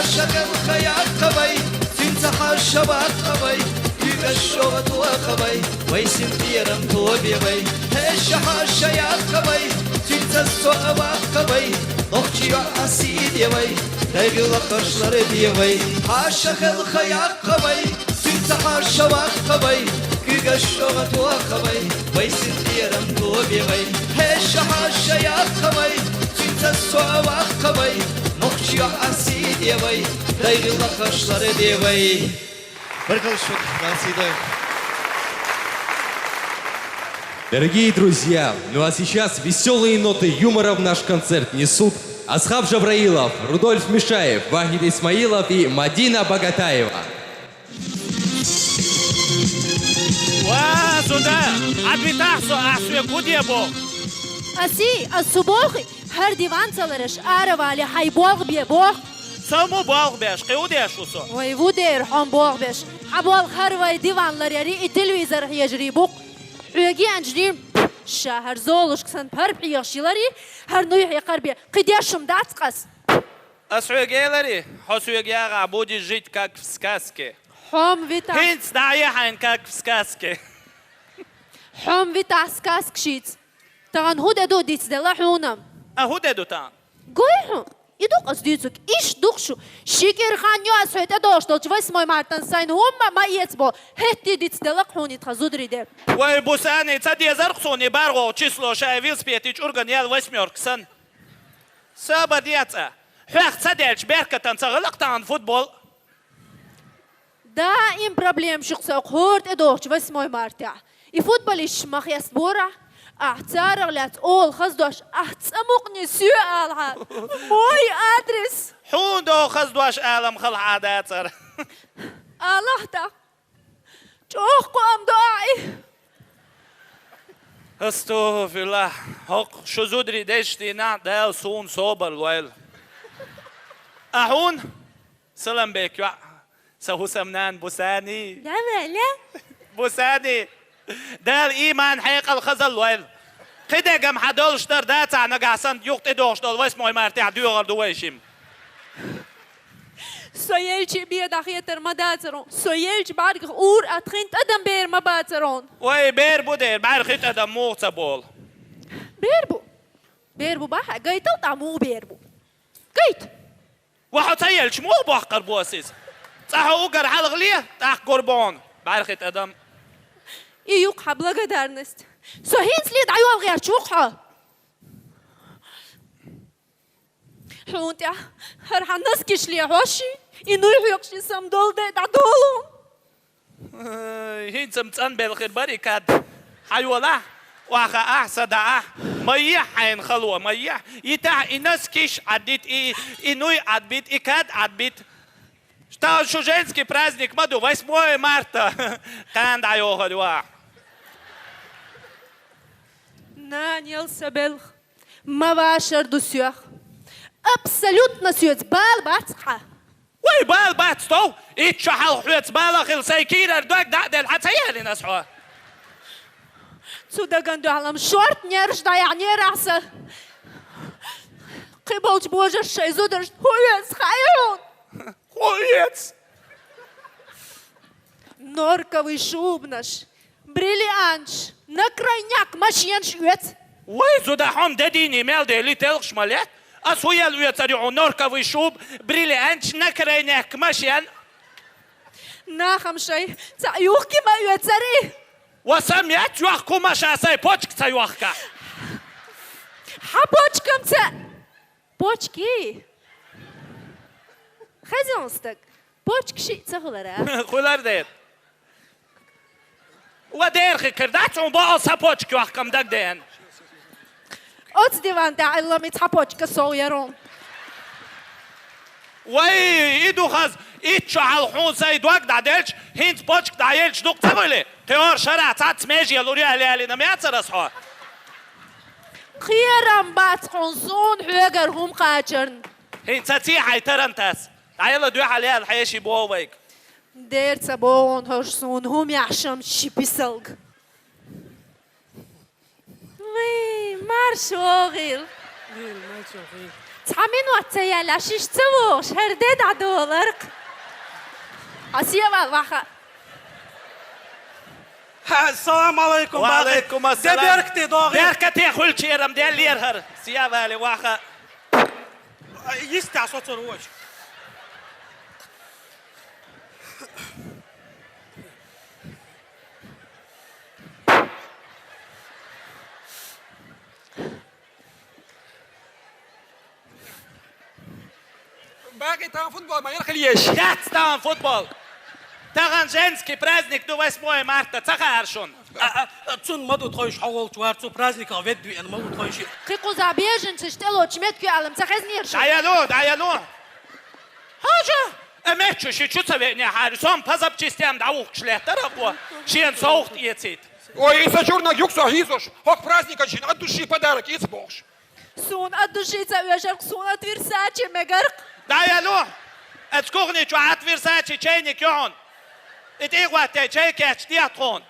Хьаша хелха яхавай, синца хьаша вахавай, куьга шогъа туахавай, вай син хиярам туабевай, хьеша хьаша яхавай, синца суа вахавай, нохчия асидевай, дайла кашлар девай. Хьаша хелха яхавай, синца хьаша вахавай, куьга шогъа туахавай, вай син хиярам туабевай, хьеша хьаша яхавай, синца суа вахавай, нохчия асидевай, дайла кашлар девай. Баркалла шуга, Насида. Дорогие друзья, ну а сейчас веселые ноты юмора в наш концерт несут Асхаб Жабраилов, Рудольф Мишаев, Вахид Исмаилов и Мадина Багатаева. Ва, зуда, адвитахсо асве кудебо. Аси, асубохи, гьар диван цалараш аравали хьай болх бебох. Са му болх беш, къе удеш усо? Вай вудер хьон болх беш. Хьабол хӀара вай диван ларъяри, и телевизор хьежари бу-кх. Хьоьга еанчу дийна ша хӀара Золушка санна паргӀат хьехаш хилари, хӀара нуй хьекхар бен. Кхин деш хӀума дац ас? Ас хьоьга элари, хьо соьга ягӀахь, будешь жить как в сказке. Хьо-м витахь. ХӀинца дӀа а хьайна как в сказке. Хьо-м витахь сказка шиъ. Тахана хӀун де ду дицделла хьуна? А хӀун де ду тахана? Гой хьуна, и ду-кх ас дуьйцург, иштта ду-кх шу. Ши кӀира хан ю ас хьоьга тӀедогӀуш долчу восьмой мартан сайна хӀумма а ма эца боху, хӀетте дицделла-кх хьуна и тхан зударий де. Вай, Бусани, ца дезара-кх суна и бархӀ число шайн велосипеде чӀурган яьлла восьмёрка санна. Саба децӀа. Хьох ца делча, беркатан ца хила-кх тахана футбол. Даим проблема шу-кх сан хӀора тӀедогӀучу восьмой мартехь. И футболисташ ма хестабора, ахь царах лаьцна ола хаза дош, ахь цӀа мукъане соь алахьа. Мой адрес. Хьуна догӀу хаза дош ала-м хала хьан дацара. Алахьа тӀаккха. ЧӀогӀа кхоам до ахь и. АстагӀфируллахӀ, хӀокху шу зударий дезачу дийнахь Дала суна собар лойла. А хьуна, Саламбек йоӀ, сан хӀусамнана Бусани. Ле, ле. Бусани, Дала ийман, хьекъал, хазалла лойла. Кхидерг-м хьан долуш дара, дацахь нагахь санна юха тӀедогӀуш долу восьмой мартехь доьхур ду вай шимма. Со елча бен дӀахетар ма дацара хьуна. Со елча бӀаьргах ур а тхин тӀадам бер ма бацара хьуна. Вай, бер бу дера, бӀаьрхи тӀадам муха ца болу? Бер бу. Бер бу бахьа, гайтал тӀа муха бер бу? Гайта! Ва хьо ца елча муха боккхур бу ас иза? ЦӀа хьо уггар хьалха ле, тӀаккха гур бу хьуна бӀаьрхи тӀадам. И ю-кх хьан благодарность. Со хӀинца ле дӀайолла гӀерташ ву-кх хьо. Хьуна тӀехь хӀара хьан носкиш лехьош, и нуй хьоькхуш, и самадолу де дӀадолу. Ай, хӀинца-м цӀанбелла хир бара и кад. Хьайолахь, охьахаахь, садаӀахь. Ма ехьа хьайна хало, ма ехьа. Йитахь и носкиш Ӏадбита, и, и нуй Ӏадбита, и кад Ӏадбита. Тахана шу женский праздник ма ду, восьмое марта. Кхана дӀайохур ю ахь. Нанел сан белха. Ма вашар ду соьх. Абсолютно соьца бала бац хьан. Вай, бала бац тов! Итт шо хьалха хьоьца бала а хилла, сайн кийрара дог дӀа а делла, хьан ца ялийна ас хьо? Цу даган дуьхьал-м шорта нераш дӀаяхьнера ахь сан. Кхиболчу божарша шайн зударшна хӀун оьцу хаьий хьуна? ХӀун оьцу? Норковый шубанаш, бриллианташ, на крайняк машенаш оьцу. Вай, зуда, хьо-м де дийне мел дели, телхаш ма летта. Ас хӀун ел оьцур ю хьуна норковый шуба, бриллианташ, на крайняк машен? Нахам шай цхьа юхки ма оьцари. Ва сан метташ йохка хӀума ша сайн почка ца йохка. Хьан почкам ца Почки? Хезна стаг. Почки шиъ ца хилара? Хуьлар дера. Ва дерхи кара дац хьуна боху сан почки йохкам дагадеана. Оцу диван тӀехь Ӏилла ми цхьа почка сов яра хьуна. Вай, и ду хаза, итт шо хьалха хьуна сайн дог дӀаделча, хӀинца почка дӀаелча дукха ца хуьлий? Кхин хӀора шарахь цхьацца меже лур ю аьлла ялийна ма яцара ас хьо? Кхерам бац хьуна суна хьоьгара хӀума кхачарна. ХӀинца ца ций хьайн тарантас? ДӀаяла дуьхьал яла хьеший боху вайга. Дера ца боху хьуна хӀорш суна хӀума яхьшам ши писалга. Вай, марш вогӀийла. Вай, марш вогӀийла. Цхьа минот ца яьлла, шиш ца вогӀуш, хӀара де дӀадоларх. Хьан севал ваха. Ха, салам алейкум, Ва бакъ. Алейкум ассалам. Де беркате догӀи. Беркате хуьлчерам деллера хӀара. Севали ваха. Йистехь соцур вочу. Бакъи тахана футбол ма яра хила еш. Яц тахана футбол. Тахана женский праздник ду, восьмое марта, ца хаьара шуна? А, а, а, цунна ма ду тхойша хьо волчу вара, цу праздниках ведда веана ма ву тхойша. Кхин кхузахь бежанцаш тӀелоцу меттиг ю аьлла ца хезнера шу? ДӀаялу, дӀаялу. Хьажа, э, меттиг ю ши чу ца веъне хьара, со-м по запчастям дӀавухкуш леттара хьо, шена совгӀат эцийта. Ой, и сан чурнаг юкъа со хьийзош, хӀокху праздникан шена от души подарок эца бохуш. Суна от души ца оьшург, суна от Версаче мегарг. ДӀаялу! Оцу кухни чохь от Версаче чайник ю хьуна. И тӀехӀоттайча, чай кечде тхона.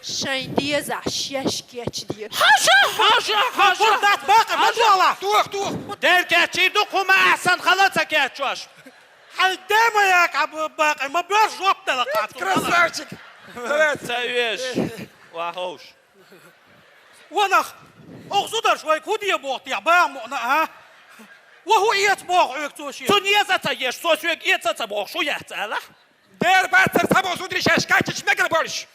Шайн деза шаьш кечде. Хьажа, хьажа, хьажа. Бурдат бакъа, ма дуала. Тух, тух. Дер кечийр ду, кху ма ахьсан хала ца кечош. Хьай дема яка бакъа, ма бер жоп дала кхату. Красавчик. Давай. Ца веш. Ва ховш. Ва нах, ох зударш вай кудия бохтия, ба муна, а? Ва хӀу эц бох уйк цо ши. Цу неза ца еш, со суйк эца ца бох, шу яц ала. Дер бацар сабо зудри шаьш качич мегар борщ.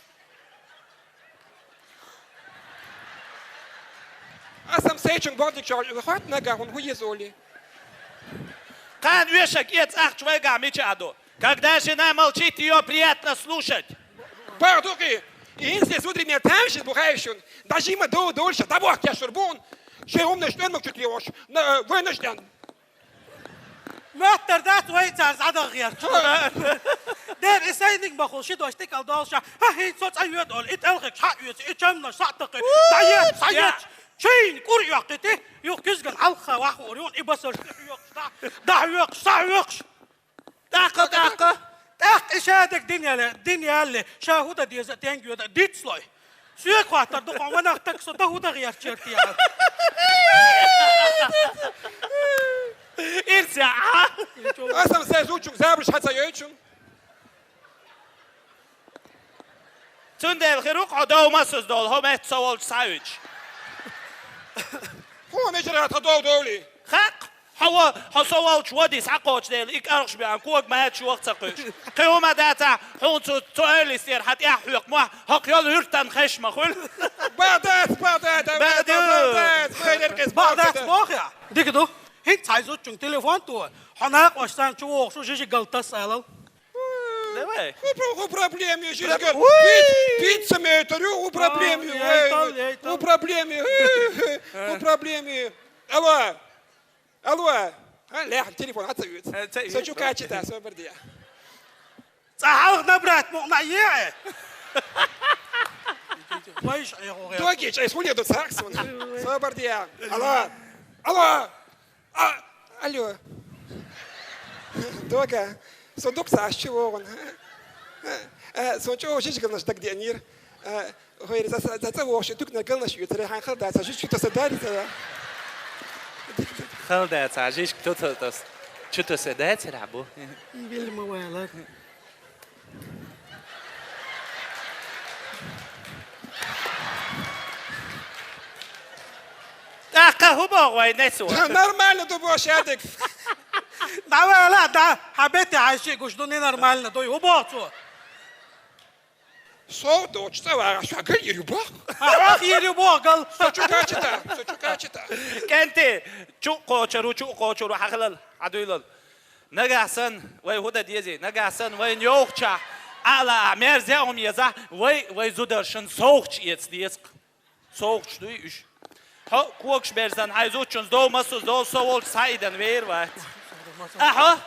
Асам сейчун бордик чор, хват нагахун ху езоли. Кан вешак эц ахч вайга мича адо. Когда жена молчит, её приятно слушать. Бардуки, инси зудри ме тамши бухайшун. Дажима до дольше, да бог я шурбун. Ше умна штен мог чуть левош. На, война штен. Маттар дац вай цар задагъ герч. Дер исайник бахул ши дошти кал долша. Ха хин соц аюд ол, ит алхик ха юц, и чамна сатакъи. Да ет, са ет. Чин кур яхити, юх кизган алха вахур юн, и басар юх да. Да юх, са юх. ТӀаккха, тӀаккха. ТӀаккха ишадак дин яла, дин яла, ша хӀуда деза тенг йода, дицлой. Суьк хаттар духун, ванах так со да хӀуда гъяр черти яла. Ирся, а? Асам сай зучук забрш хаца йойчун. Цундел хирук хьо довмасуз дол, хьо мет соволч савич. Хьо мечрат хьо дов довли. Хак, хьо ва, хьо соволч вади сакъоч дел, и каргш бян, ког мет шух ца куш. Кхиума даца, хьун цу, цу эли стер хат я хьук ма, хак ял юртан хеш ма хул. Бадас, бадас, бадас, бадас, бадас, бадас, бох я. Дигду. Хин цайзут чун телефон ту. Хьо нак оштан чу охшу жижи галтас алал. Давай. У про-, у проблеми, жижгар. Уй! Пиц-, пицца ме тарю, у проблеми. А, яйтал, яйтал. У проблеми. У проблеми. Алло. Алло. А, лех, телефон, отзовет. Э, ца-, Сочу качета, собардия. Цахал набрать, ну, на е. Вайш, э, о, э. Доги, чай, хули до саксон. Собардия. Алло. Алло. А, алло. Дога, сундук саш чего он? Э, сон чего жижгал наш так денир? Э, говорит, за, за, за того, что тук на гал наш ютре, хан хал да, сажи что-то садари, да. Хал да, сажи что-то, что-то садари, рабу. Вельма вайлар. ТӀаккха хӀу боху вай несо? Нормально ду бо шадик. Давай ла, да, хьабете хьайши гуш ду, не нормально дуй, хӀу боху цо? Со доч цавара, шагал ирю бох. Ах, ирю бох, гал. Со чу качета, со чу качета. КӀанти, чу кочару, чу кочару, хьахалал, хьадуйлал. Нагахь сан вай хӀу дан дезий? Нагахь сан вайна йовхча, ала, мерза ум еза, вай, вай зударшан совгӀаташ эца деза. СовгӀаташ дуй уьш. Хьо когаш берзан, хьай зудчун здов масу, здов со волчу схьаидан вер вац. Ахьо?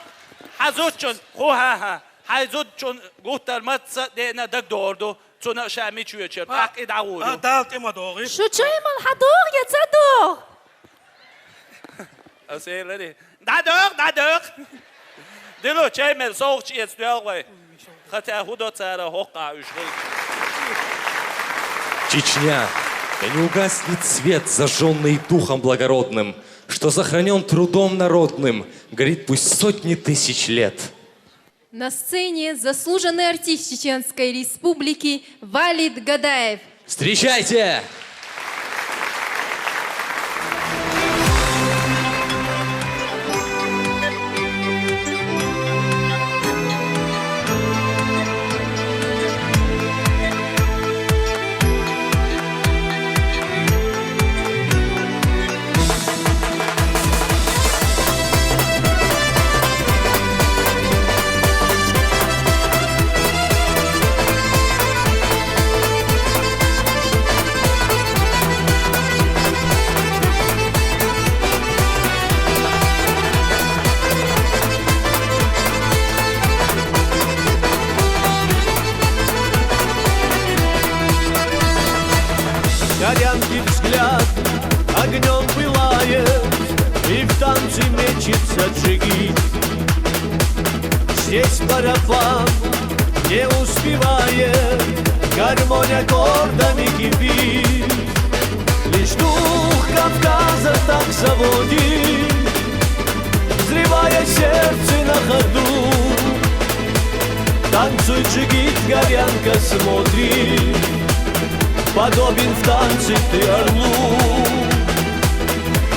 Хьан зудчун, хӀу, хьан, хьан, хьай зудчун гуттар маца деъна дагдор ду. Цунна ша мича вечар, тӀаккха и дӀагӀур ю. А, Дала тӀе ма догӀи. Шу чай мал хьадогӀу я ца догӀу? Ас элари. ДӀадогӀу, дӀадогӀу. Дилу, чай мел совгӀаташ эца доьлгӀой. Хотя хӀу до цара хӀоккхахь уьш хилча. Чечня. Да не угаснет свет, зажжённый духом благородным, что сохранён трудом народным, горит пусть сотни тысяч лет. На сцене заслуженный артист Чеченской Республики Валид Гадаев. Встречайте! Горянки взгляд огнём пылает, и в танце мечется джигит. Здесь барабан, Не успевает гармонь аккордами кипит, лишь дух Кавказа так заводит, взрывая сердце на ходу. Танцует джигит, горянка смотрит, подобен в танце ты орлу.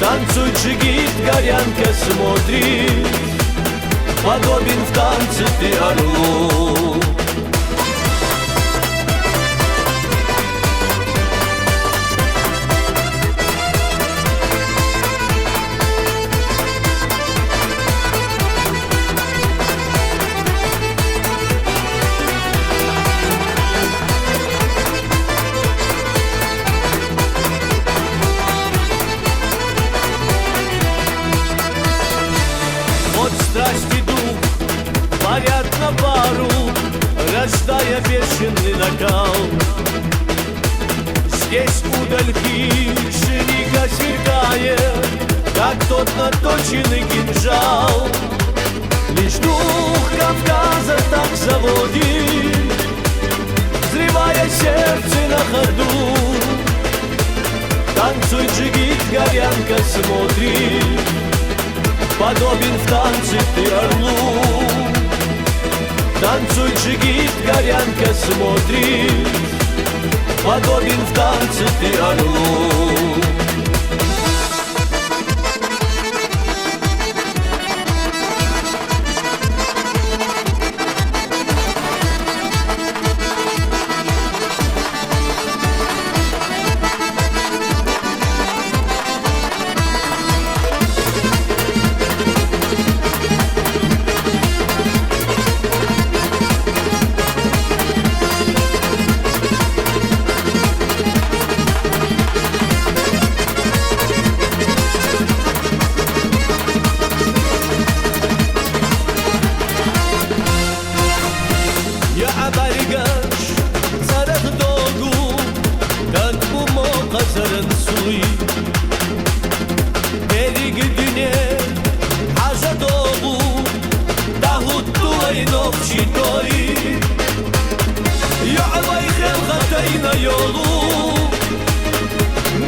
Танцует джигит, горянка смотрит, подобен в танце ты орлу. Вот страсти дух парят на пару, рождая бешеный накал. Здесь удаль хищника сверкает, как тот наточенный кинжал. Лишь дух Кавказа так заводит, взрывая сердце на ходу. Танцует джигит, горянка смотрит, подобен в танце ты орлу. Танцует джигит, горянка смотрит, подобен в танце ты орлу. Я абаргаш царах догу, как бумо хазаран суй. Берег дуне хаза догу, дагут туй нохчи той. Я абай хел хатайна йолу,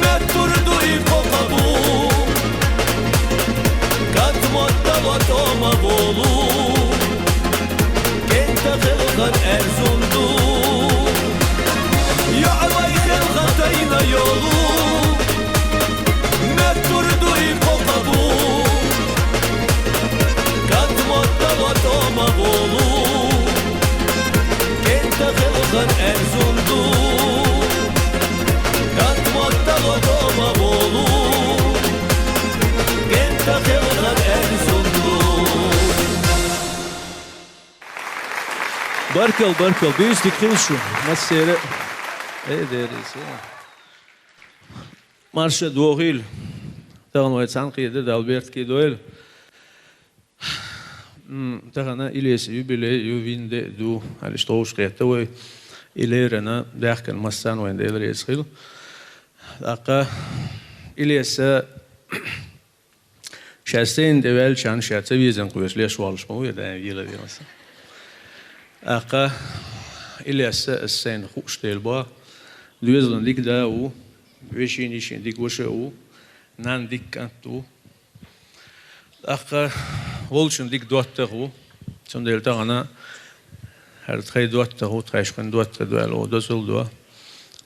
метур дуй покабу, кат мотта лотома болу. Кента хелхан Эрзунду. Я авай хелхан тайна йолу. Метурдуй покабу. Кат мотта лотома болу. Кента хелхан Эрзунду. Кат мотта лотома болу. Кента хелхан Эрзунду. Баркал, баркал, бийса дика хилда шун. Массера. Э, деррис, э. Марша дохийла. Тахан вай цхьаьна кхетар, Дала беркате дойла. М, тахан Илеса юбилей ю, виндеш ду, аьлча тховш кхетта вай. Илерана, баьхкан массарна вайна Дела реза хила. ТӀаккха Илеса ша сайна тӀеваьлча, ша ца везан кхоьруш леш волуш ма ву, я даим вела вела сан. ТӀаккха Илеса ас сайна хууш Дела боху, доьзалан дика да ву, вешин-йишин дика ваша а ву, нанна дика кӀант ву. ТӀаккха волчун дика доттагӀа ву. Цундела тахана хӀара тхайн доттагӀа ву, тхаьш кхин доттагӀа ду аьлла, дозалла до.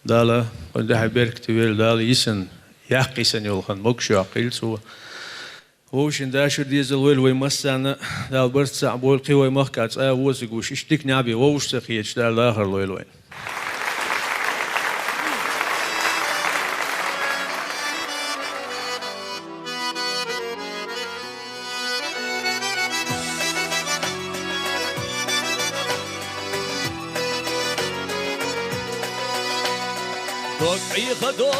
Дала кхин дуьхьа беркате войла, Дала йисина, яккха йисина йолу хан могуш йоккхийла цо. Вовшийн дашар, дезал войла вай массарна, Дала барт цхьаъ бойла, кхин вай махкахь цкъа а возиг вуш, иштта дика набе вовшашца кхеташ Дала дахар лойла вайна. Дог Ӏехадо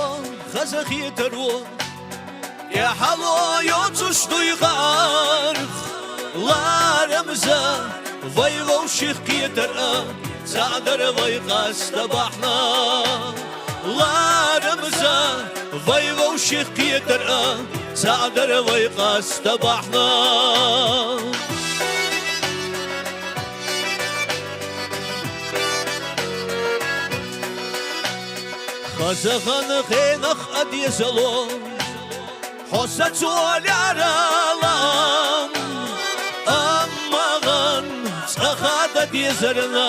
хаза хетаро, тӀаьхьало йоцуш дуй хаарх. Ларамза вай вовших кхетар а, цхьаъ дара вай къаста бахьана. Ларамза вай вовших кхетар а, цхьаъ дара вай къаста бахьана. Къазахана хенахь а дезало, хьо сацо лаьралан, амма гӀан цӀа хада дезарна,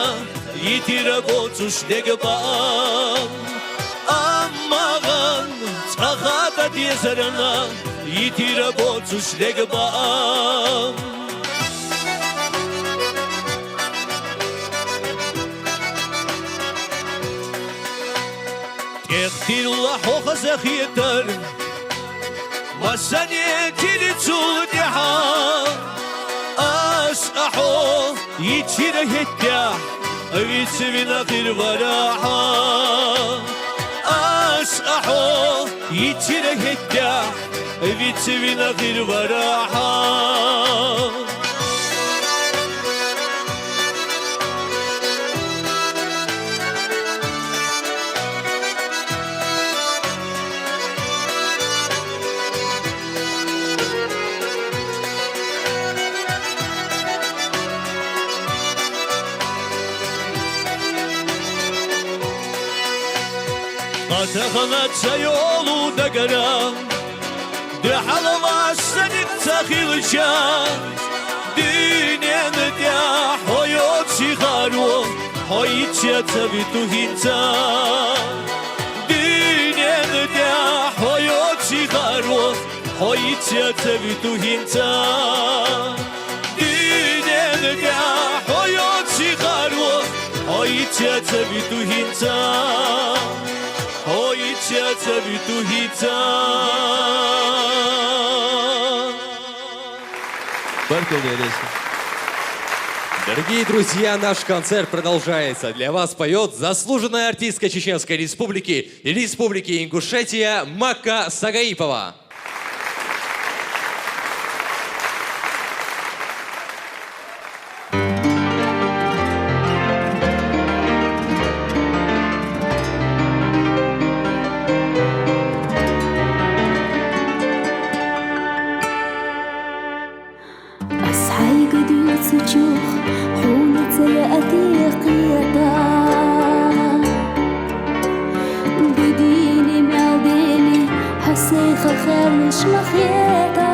йитира боцуш дега бан. Амма гӀан цӀа хада дезарна, йитира боцуш дега бан. ТӀехтилла хьо хазахетар, масане тили цул тӀехьа. Ас а хьо йитира хӀеттехь, вицвина хир варахьа. Ас а хьо йитира хӀеттехь, вицвина хир варахьа. Къазахана ца йолу дагара, дуьхьал вассаниг ца хилча, дуьнен тӀехь хьо йоцу сихаро, хьо йицъян ца виту хӀинца. Дуьнен тӀехь хьо йоцу сихаро, хьо йицъян ца виту хӀинца. Дуьнен тӀехь хьо йоцу сихаро, хьо йицъян ца виту хӀинца. Хьо йицъян ца виту хӀинца. Баркалла, Элиз. Дорогие друзья, наш концерт продолжается. Для вас поет заслуженная артистка Чеченской Республики и Республики Ингушетия Макка Сагаипова. Ас хьайга дуьйцучух хьуна ца лаьа те кхета. Де дийне мел дели, хьо сайх хилалаш ма хета.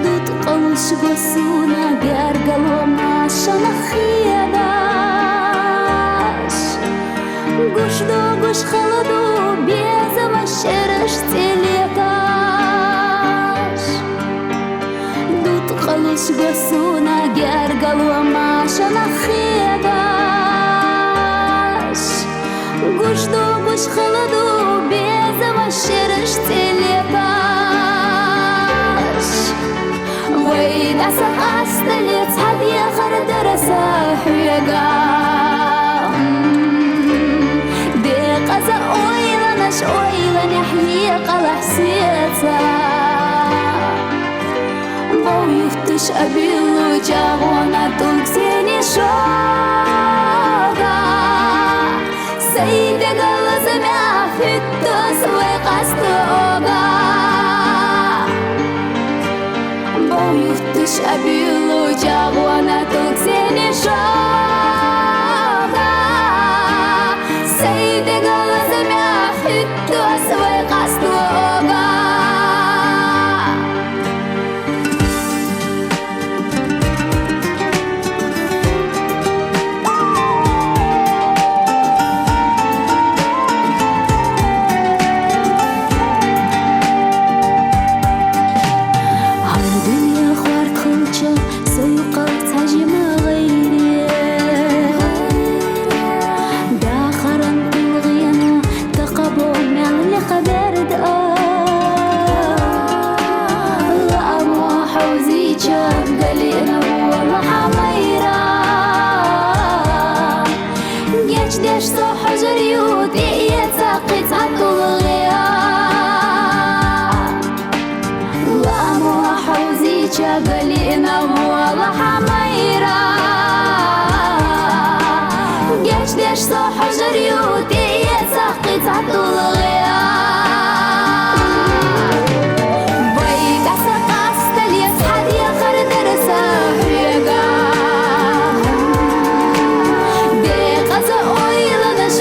Дут къалуш го суна гергарло машанах хедаш. Гуш догуш хала ду безамаш шераш цӀелеташ. Дут къалуш го суна гергарло машанах хедаш. Гуш догуш хала ду безамаш шераш цӀелеташ. Вай даса къастале цхьа дехар дара сан хьоьга. Декъаза ойланаш ойланехь екъалахь сеца. Бов юттуш а буьллу чӀагӀона тӀулг сени шога. Сайн дегал замех хӀуьттус вай къастога. Бов юттуш а буьллу чӀагӀона тӀулг сени шога. Сайн дегал замех хӀуьттус вай къастога. Хьан дуьне хӀорд хилча, со юкъал цхьа жима гӀайре. Дахаран тулгӀена такъабо мел лекха берда. Лаамо хьовзийча галина вола хьан майра. Гечдеш со хьожар ю тӀеэца кхин цхьа тулгӀе. Лаамо хьовзийча галина вола хьан майра. Гечдеш со хьожар ю тӀеэца кхин цхьа тулгӀе. Вай даса къастале цхьа дехар дара сан хьоьга. Декъаза ойланаш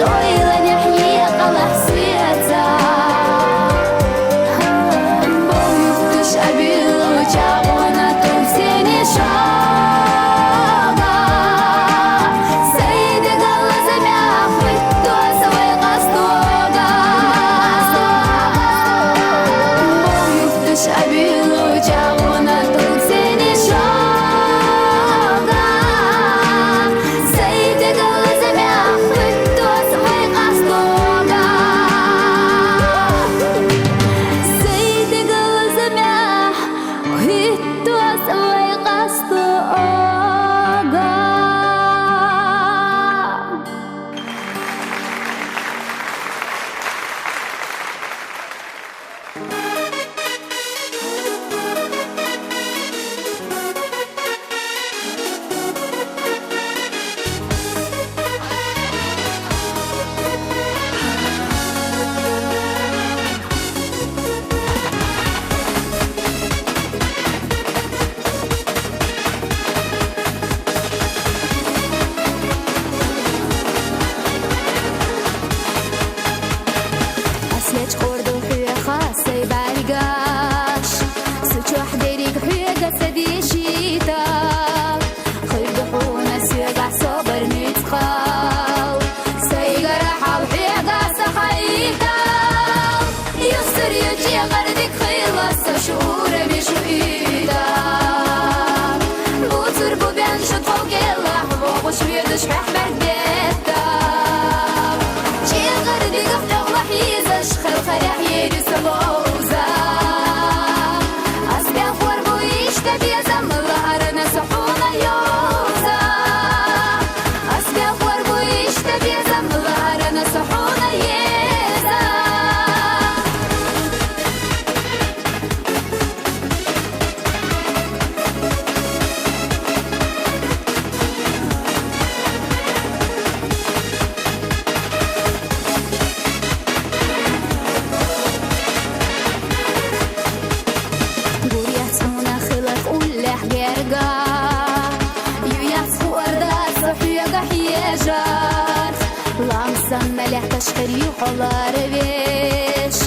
Шкъерю хьолар веш,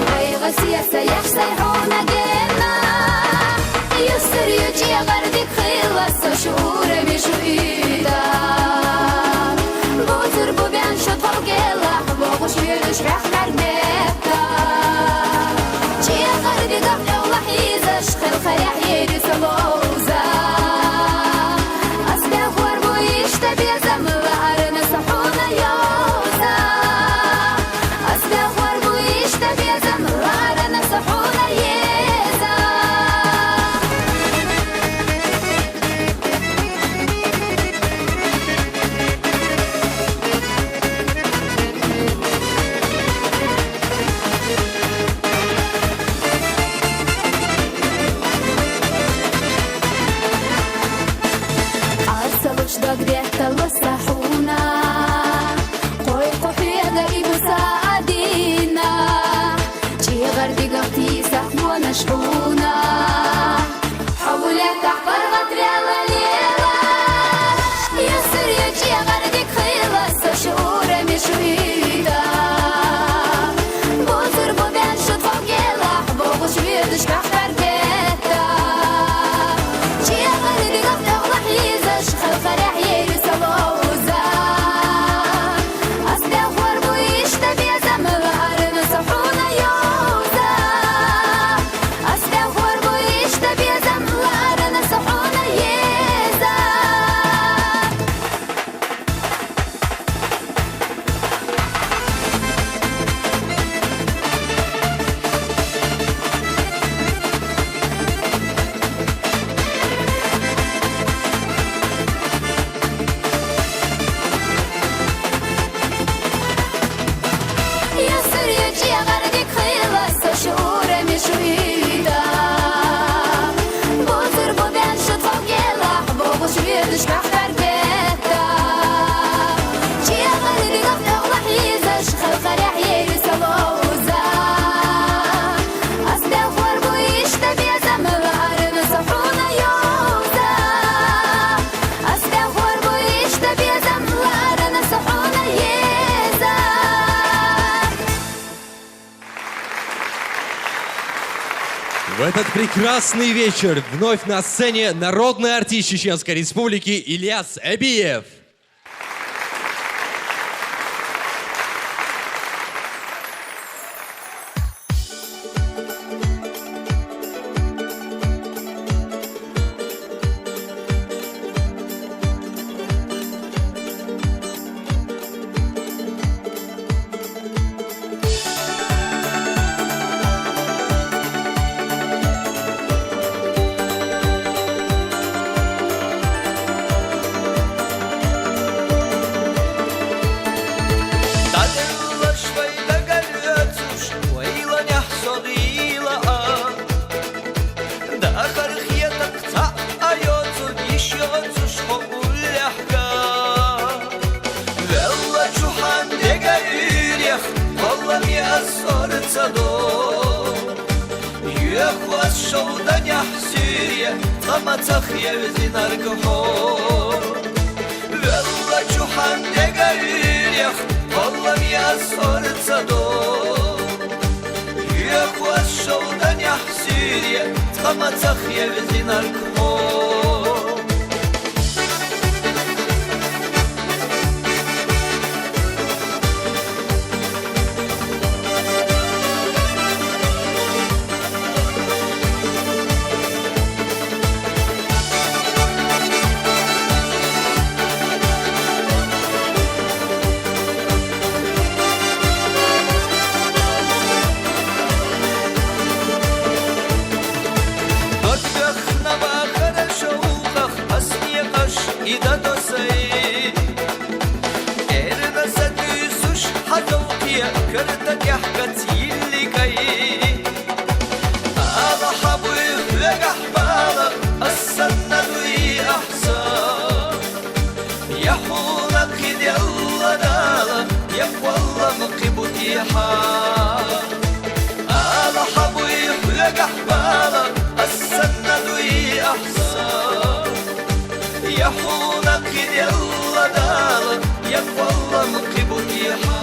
къайгъа сияса яхсай хьуна гена. Юсур ю чӀегъардик хила со шура мишу ида. Бузур бубян шутхъал гела, богъуш вирдуш рахмар бета. ЧӀегъардик ахъ Аллахь изаш, хел харяхь ери салоза. Ас бягъвар бу ишта безам ла арана сахуна йоза. Ас бягъвар бу ишта безам ла арана сахуна еза. Арсалуш даг дехтала сахуна, къой къухӀега ибуса адина, чӀегъар дигахъти сахуна шхуна. Хьавуля тахъар гъатряла лела, ясир я чӀегъар дик хила, со шура мишуида. Бузур бубян шутхъал гела, богъуш вирдуш кахкар бета. ЧӀегъар дигахъ тагъла хӀизаш, халкъаряхӀ ери салоза. Ас бягъвар бу ишта безам ла арана сахуна йоза. Ас бягъвар бу ишта безам ла арана сахуна еза. Ясир я чӀегъар дик хила, со шура мишуида. Бузур бубян шутхъал гела, богъуш вирдуш кахкар бета. ЧӀегъар дигахъ тагъла хӀизаш, халкъаряхӀ ери салоза. Ас бягъвар бу ишта безам ла арана сахуна йоза. Ас бягъвар бу ишта безам ла арана сахуна еза. В этот прекрасный вечер вновь на сцене народный артист Чеченской Республики Ильяс Абиев. Дадилла швай дагалъяцуш, вайланехӀ сагъила а. Дахархъятахъ цаъ айоцун иш йоцуш хъугӀуллехӀга. Велла чухьан дегаирехъ, къаллам ясар цадо. Юхвас шавданехӀ сире, цӀа мацах евзинарг хьо. Велла чухьан дегаирехъ, къаллам ясар цадо. Юхвас шавданехӀ сире, цӀа мацах евзинарг хьо. Додбехна ва хара шавкъах, ас некъаш идадосай. Эрна садуьсуш хьадавти карта тӀехӀ кацӀиликай. Ала хӀябуй хӀуегахь бала, ас санна дуй ахӀсан. Я хьуна хъиделла дала, я хъвалла мукъи бутӀихьа. Ала хӀябуй хӀуегахь бала, ас санна дуй ахӀсан. Я хьуна хъиделла дала, я хъвалла мукъи бутӀихьа.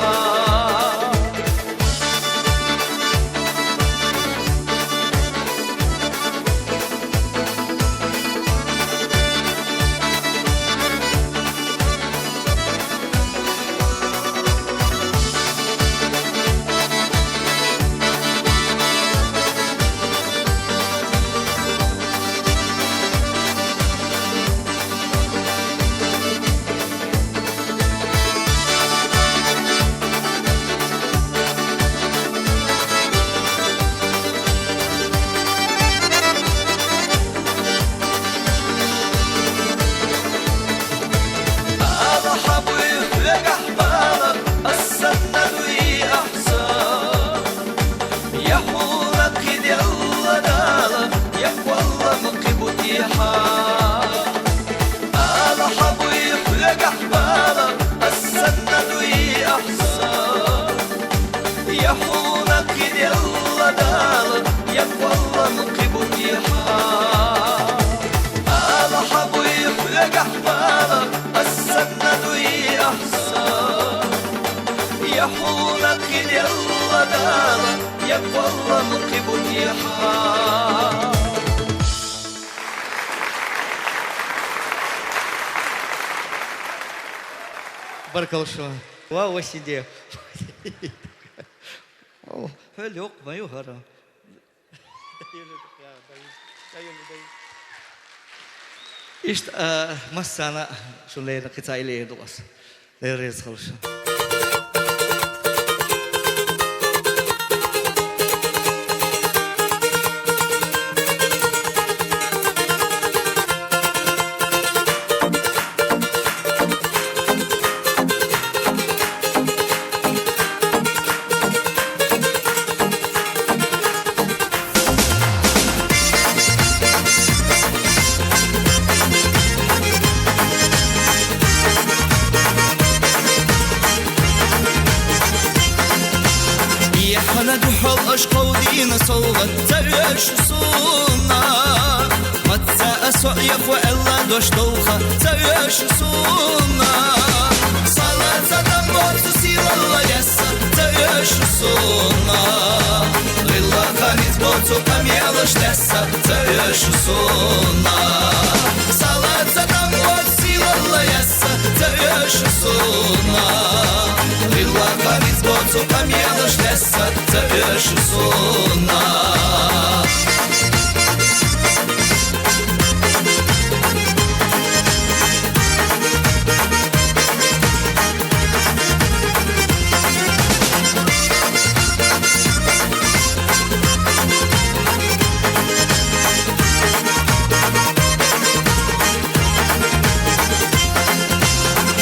Баркалла шуна. Ва, ва сиде. О, хӀу лукъ ма ю хӀара. Иштта, а, массана шун леррина кхин цхьа ил эр ду ас. Дела реза хуьлда шуна. Яхана духьал аш кховдийна совгӀат ца оьшу суна. Маца а со Ӏехо аьлла дош довха ца оьшу суна. Сала ца дам боцу силалла ясса ца оьшу суна. Гъилла ханиз боцу къамелаш тесса ца оьшу суна. Сала ца дам боцу силалла ясса ца оьшу суна. Гъилла ханиз боцу къамелаш тесса ца оьшу суна.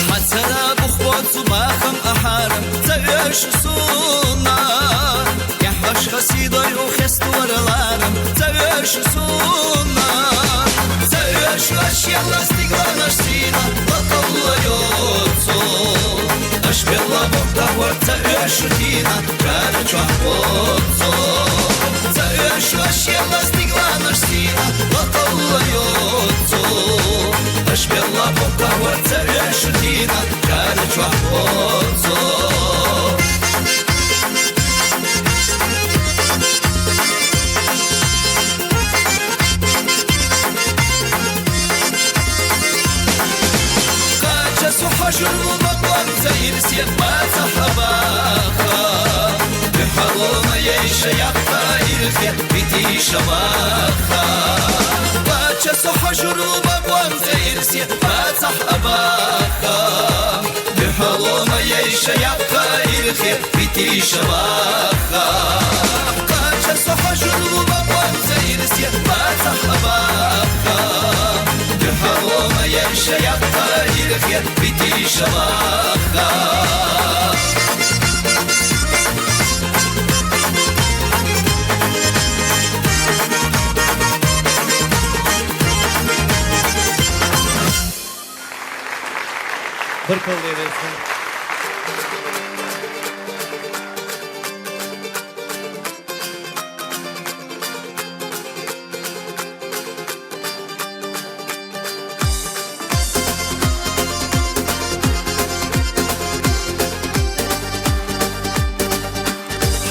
Хьацара бух боцу бахам а хьарам ца оьшу суна. Яхьаш хасидой у хесту вара ларам ца оьшу суна. Ца оьшу аш елла стигланаш сина лакалла йоцу. Аш белла бокта хвар ца оьшу дина чара чохь боцу. Ца оьшу аш елла стигланаш сина лакалла йоцу. Аш белла бокта хвар ца оьшу дина чара чохь боцу. Кхача со хьажур ву бакъонца ирсе бацахь а баха. Дуьхьалона яйша яккха ирхе битийша ваха. Кхача со хьажур ву бакъонца ирсе бацахь а баха. Дуьхьалона яйша яккха ирхе битийша ваха. Кхача со хьажур ву бакъонца ирсе бацахь а баха. Дуьхьалона яйша яккха ирхе битийша ваха. Баркалла, реза.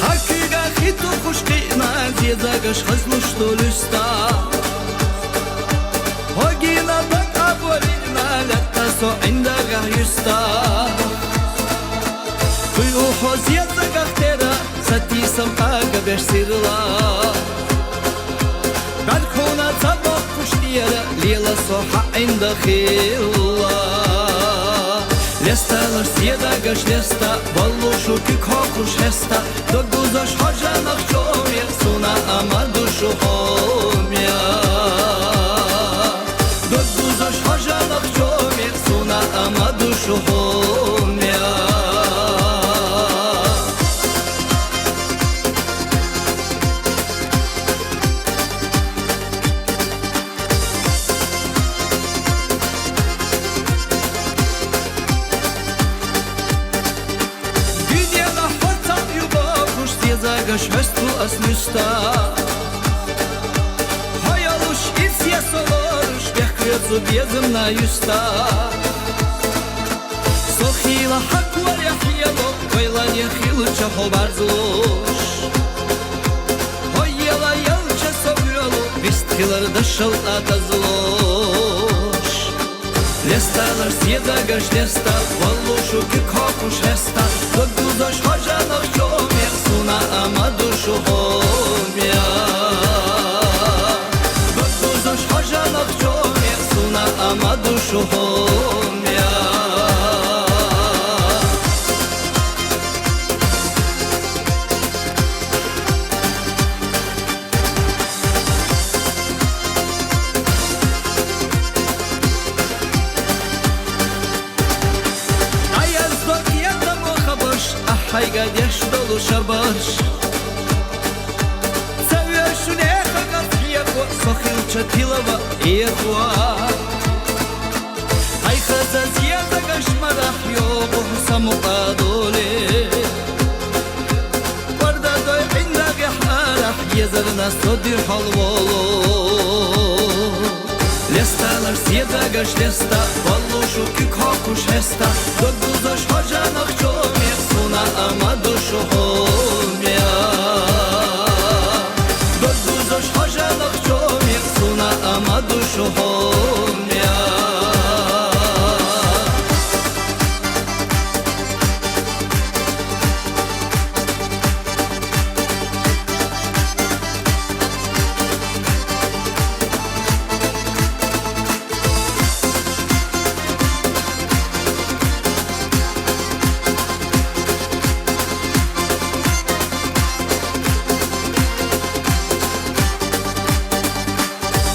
Хьан куьйга хи тухуш кхиъна, зезагаш хазлуш ду луьста. Хьо гина даг а борина, лаьтта со ӀиндагӀехь юьста. Кхуьй ву хьо зезагах тера, сатийсам къагабеш сирла. БӀарг хьуна ца боккхуш тӀера, лела со хьан ӀиндагӀ хилла. Лесталаш зезагаш леста, валлуш ву куьг хьокхуш хьеста. Дог дузаш хьо жанах чоме, суна а ма ду шу хьоме. Дог дузаш хьо жанах чоме, суна а ма ду шу хьоме. Дуьненахь хьо цхьаъ ю бохуш, зезагаш хьоьсту ас луьста. Хьо йолуш, иза я со лоруш, бехк вецу безамна юьста. Со хийла хьан корехь ело, вайлане хила чахъо барзлуш. Гьой, яла ялча сабурлу, вист хилар дашал адазлуш. Лесталар седагаш леста, валлушу ки кокуш леста, додузаш хажанах чомер суна амадушу гьомя. Додузаш хажанах чомер суна амадушу гьомя. Аяздо кьиятаму хабаш, ахӀайгадеш долу шабаш. Цавешуне хагас ехо, сохил чатилава ехо. Ай хазаз езагаш марахь йобу самукъадуле. Вардадой гӀинда гехӀарахь езарна соди хьалволу. Лесталар седагаш леста, валлушу ки кокуш гьеста, додузаш хажанах чомер суна амадушу гьомя. Додузаш хажанах чомер суна амадушу гьомя.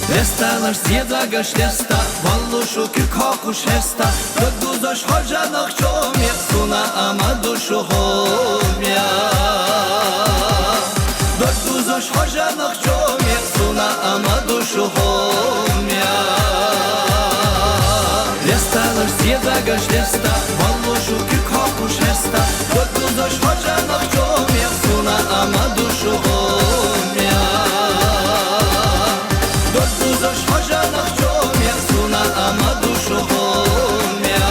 Лесталаш зезагаш леста, валлушу ки кокуш гьеста, додузаш хажанах чомер суна амадушу гьомя. Додузаш хажанах чомер суна амадушу гьомя. Лесталаш зезагаш леста, валлушу ки кокуш гьеста, додузаш хажанах чомер суна амадушу гьомя. Додузаш хажанах чомер суна амадушу гьомя.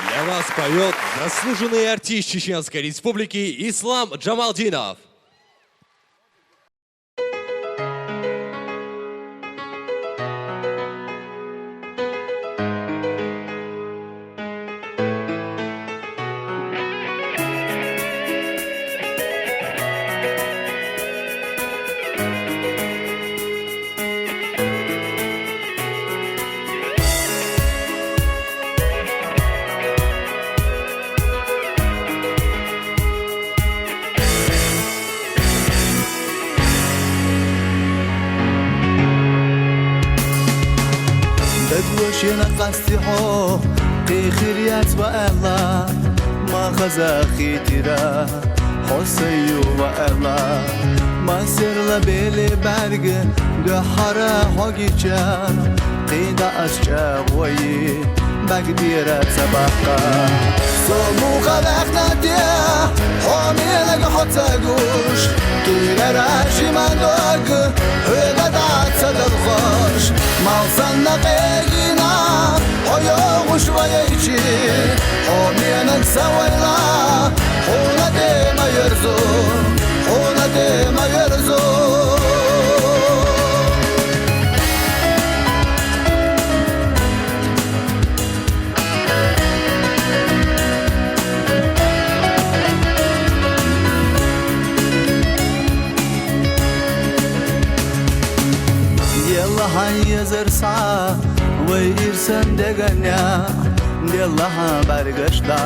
Для вас поет заслуженный артист Чеченской Республики Ислам Джамалдинов. Дагвашина къасти хьо, къехир яц ва Аллагь, ма хазахъитира. Хьо сайю ва Аллагь, масерла бели бӀарг, дуьхьара хьогича, кьида ас чӀагъвайи, бӀаргдира ца бахъа. Со муха вехнатя, хьо мелаг хьо ца гуш, кирара шима дог, хӀуьда дац ца далхаш, мал санна къегина, хьо йогӀуш вайайчи, хьо менаг савайла, хьуна тӀема верзу, хьуна тӀема верзу. Делла хьан езар са, вай ирсан деганя, делла хьан бӀаргашда,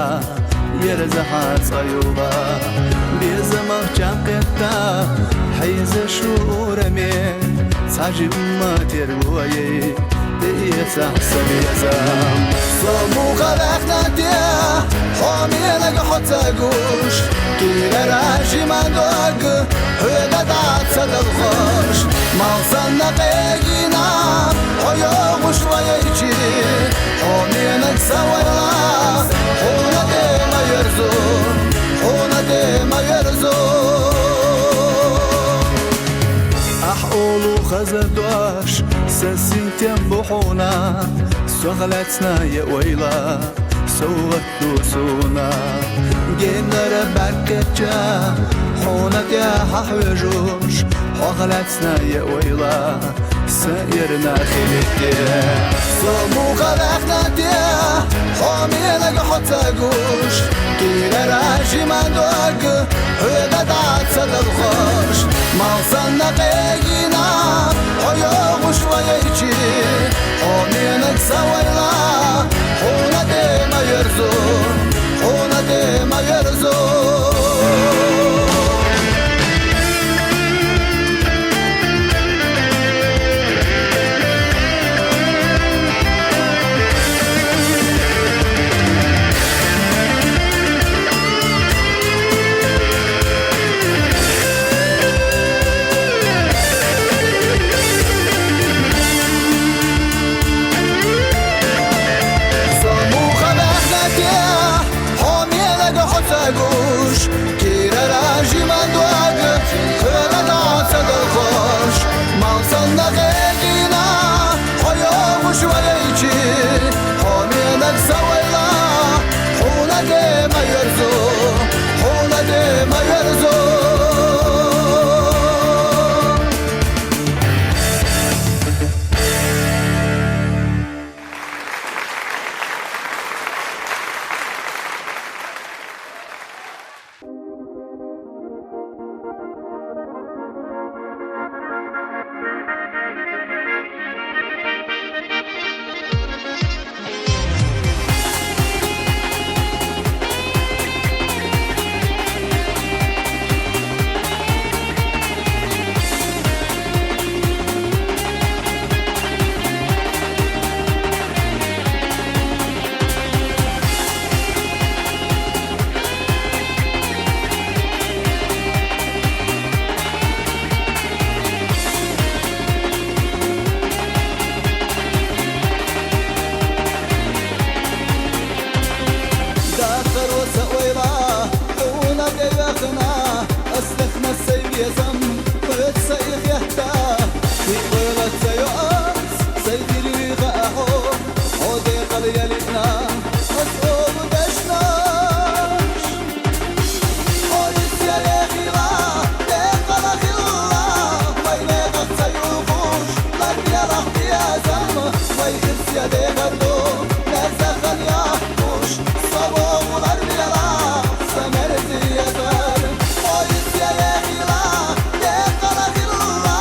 ерза хьан цӀаюва. Безамах чам къетта, хьайза шу ураме, цхьа жимма тергуе, тӀеэцахь са безам. Со муха вехнатя, хьо мелаг хьо ца гуш, кирара шима дог, хӀуьда дац ца далхаш, мал санна къегина, хьо йогӀуш вайайчи, хьо менаг савайла, хьуна тӀема верзу, хьуна тӀема верзу. Ахь олу хаза дош, са синтем бу хьуна, сох лаьцна я ойла. совгӀат ду сона. Генара бӀаргача хьона тӀехьа хьожуш, хьох лаьцна я ойла, са эрна хилите. Со муха ваьхна те, хьо менаг хьо ца гуш, кирара жима дог, хьоьга дӀа ца далхош, мал санна къегина, хьо йогӀуш вайчи, хьо менаг ца вайла, хьона тӀе ма верзу, хьона тӀе ма верзу. Со муха ваьхна те, хьо менаг хьо ца гуш, кирара жима дог, хьоьга дӀа ца далхош, мал санна къегина, хьо йогӀуш вайчи, хьо менаг ца вайла, хьона тӀе ма верзу, хьона тӀе ма верзу. Дахаро са ойла, хьона тӀевахана, ас дахана сай везам, хьоьца и хетта, и ойла ца йоас, сай диррига ахьо, хьо декъала ялиъна, ас олу дешнаш. Хьо исъяле хила, декъала хилла, вай некъах ца юхуш, ларбелахь безам, вай ирс я дехар ду, мерза хан яхкуш, со вогӀу ларбелахь, са мерзиятар. Хьо исъяле хила, декъала хилла,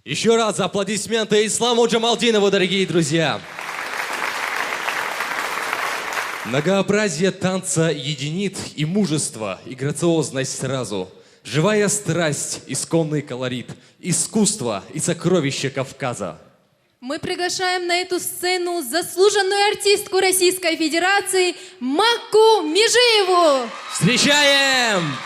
Еще раз аплодисменты Исламу Джамалдинову, дорогие друзья. Многообразие танца единит и мужество, и грациозность сразу. Живая страсть, исконный колорит, искусство и сокровище Кавказа. Мы приглашаем на эту сцену заслуженную артистку Российской Федерации Макку Межиеву. Встречаем!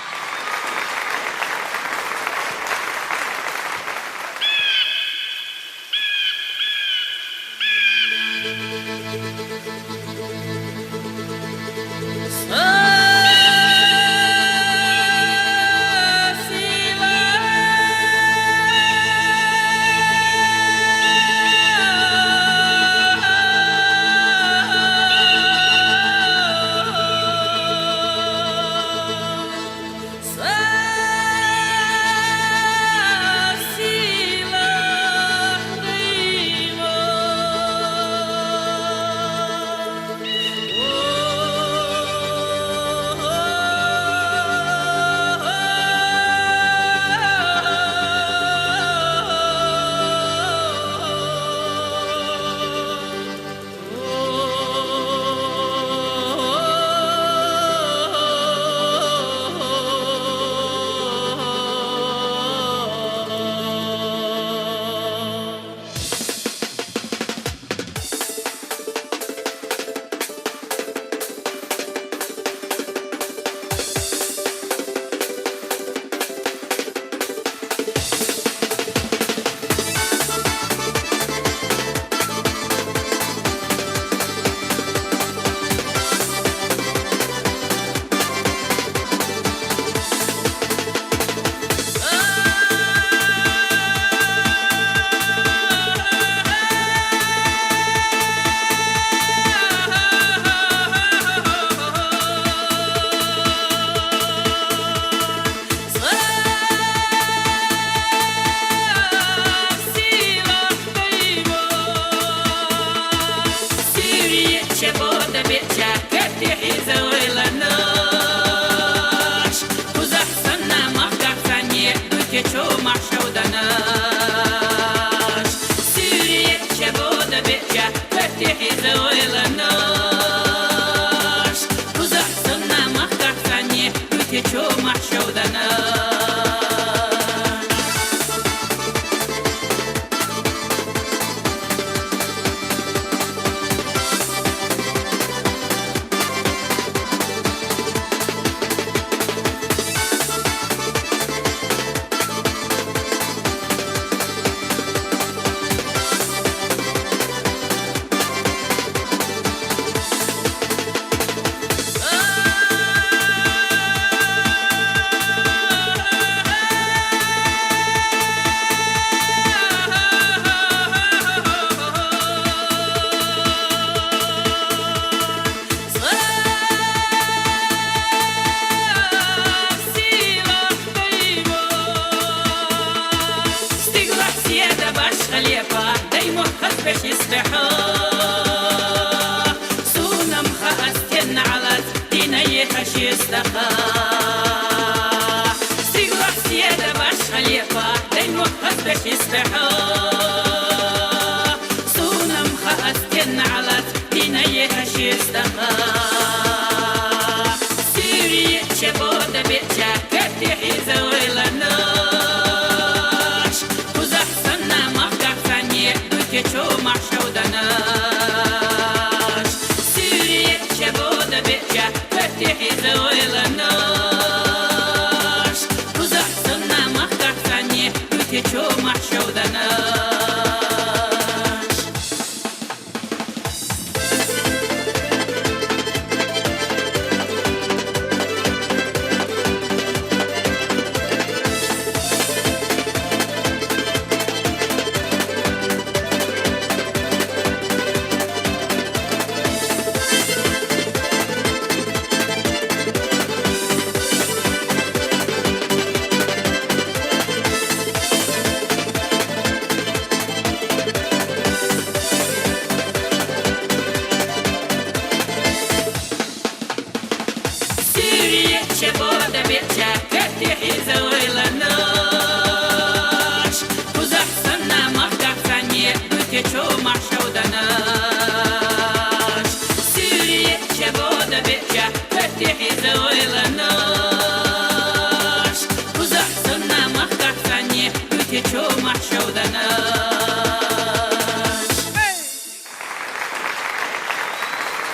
Тӏехьийзавайла наш, кузахь санна махкахь санне, гуьтечу махьшавда наш. Суьрие чебода беча, тӏехьийзавайла наш, кузахь санна махкахь санне, гуьтечу махьшавда наш.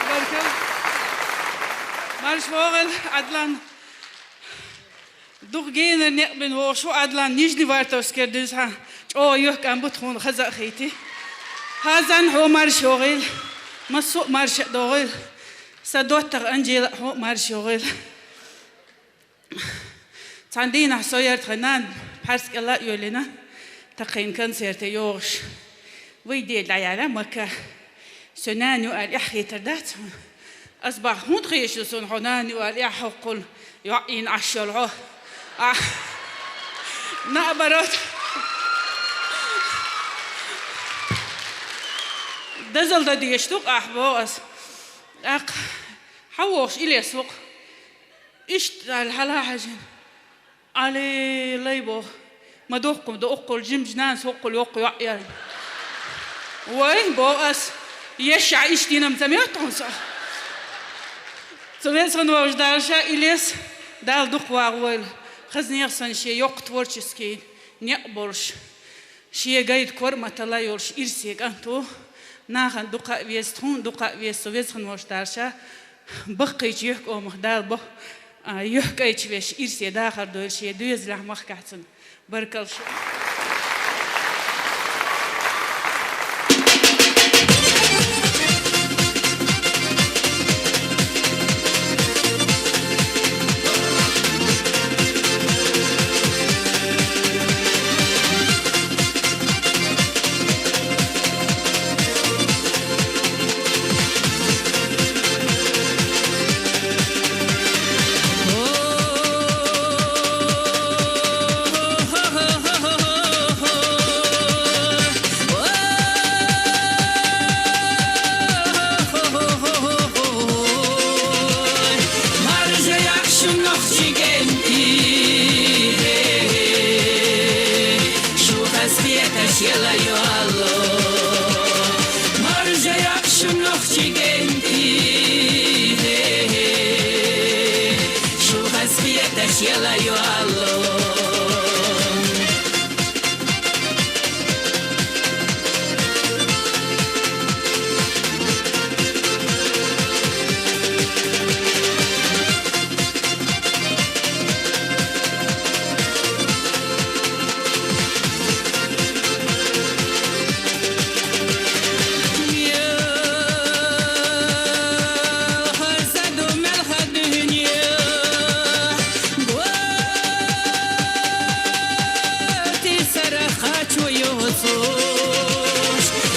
Баркал. Марш вогӀийла, Ӏадлан. Дукха генара некъ бина вогӀуш ву Ӏадлан, Нижневартовскера дуьзна, чӀогӀа юьхькӀам бу тхуна хаза а хийти. Хазан, хьо марша йогӀийла, массо а марша а догӀийла, сан доттагӀа Анжела а, хьо а марша йогӀийла. Цхьана дийнахь со яра тхайн нана пхьарс кӀела а йоьллина, тахийна концерте йогӀуш. Вай де дӀаяьлла Макка. Со нана ю аьлла эхь хийтар дац хьуна. Ас бах, хӀунда хеш ю суна хьо нана ю аьлла эхь хӀоккхул йоӀ йина Ӏаш йолу хьо? А, наоборот. Дозалла дан дезаш ду-кх ахь, боху ас. ТӀаккха хьан вохуш Илес ву-кх? Иштта аьлла, хьала хьаьжина. Али, лай боху. Ма доккху, ма доккху, жимчу нанас хӀоккхул йоккха йоӀ яра. Вай, боху ас, еш а иштта йина-м ца моьтту хьуна со. Цу везан вовшах Дала ша Илес, Дала дукха вагӀавойла. Хазнех санна шен йоккха творческий некъ болуш, шен гайта корматалла йолуш ирсе кӀант ву. Нахана дукха а веза, тхуна дукха а веза, цу везан вовшах Дала ша баккхийчу юьхкӀомах Дала бо-, а, юьхкӀайчу веш ирсе дахар дойла шен доьзалехь махкахь цунна. Баркалла шуна. Шу хазахеташ яла йолу, маржа йоккхуш нохчийн кӀентий. Шу хазахеташ яла йолу.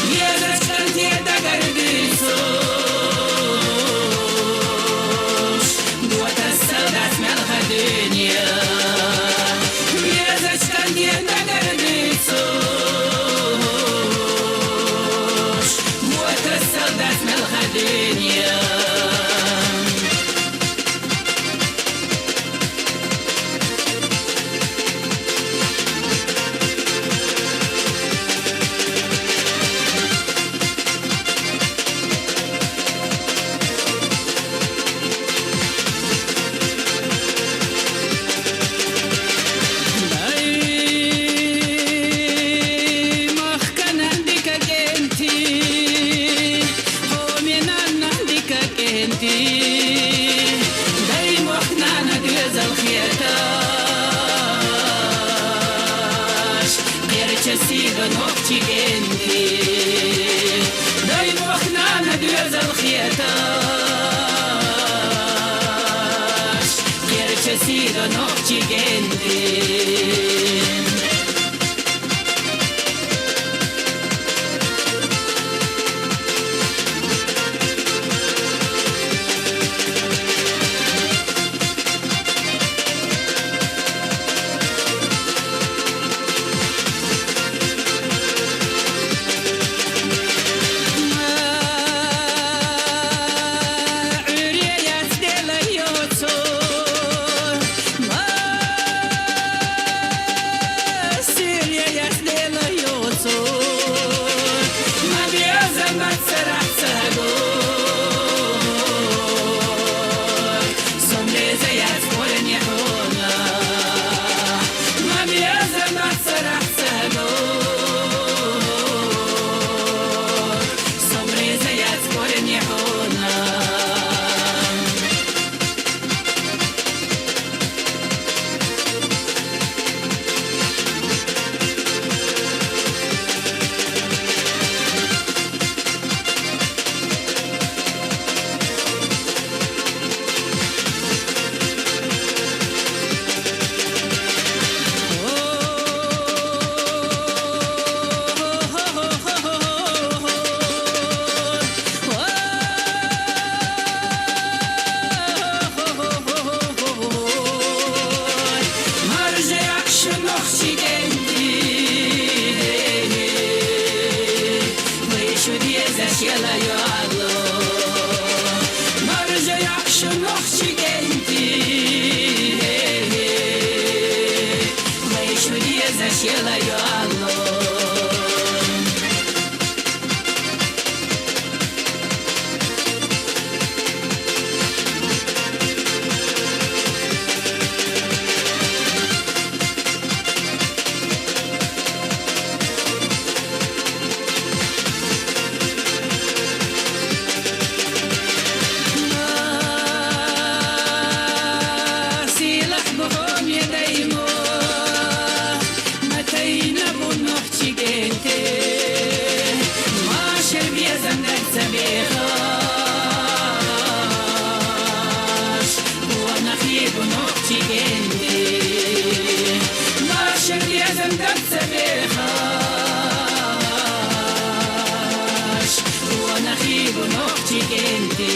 Везачу кӀанте дагардуьйцуш, гуо тасса дац мелха дуьне. Везачу кӀанте дагардуьйцуш, гуо тасса дац мелха дуьне. Дай махкана дика кӀентий, хьо менанна дика кӀентий, дай мохк нана доьзал хеташ, кхерча сийдо нохчийн кӀентий. Дай мохк нана доьзал хеташ, кхерча сийдо нохчийн кӀентий. Чигенти, вай шуди за шела юало. Силах бухом едаймо, матайна бунох чигенте, машер безан дальца бехаш, бунах ебунох чигенте, машер безан дальца бехаш, бунах ебунох чигенте.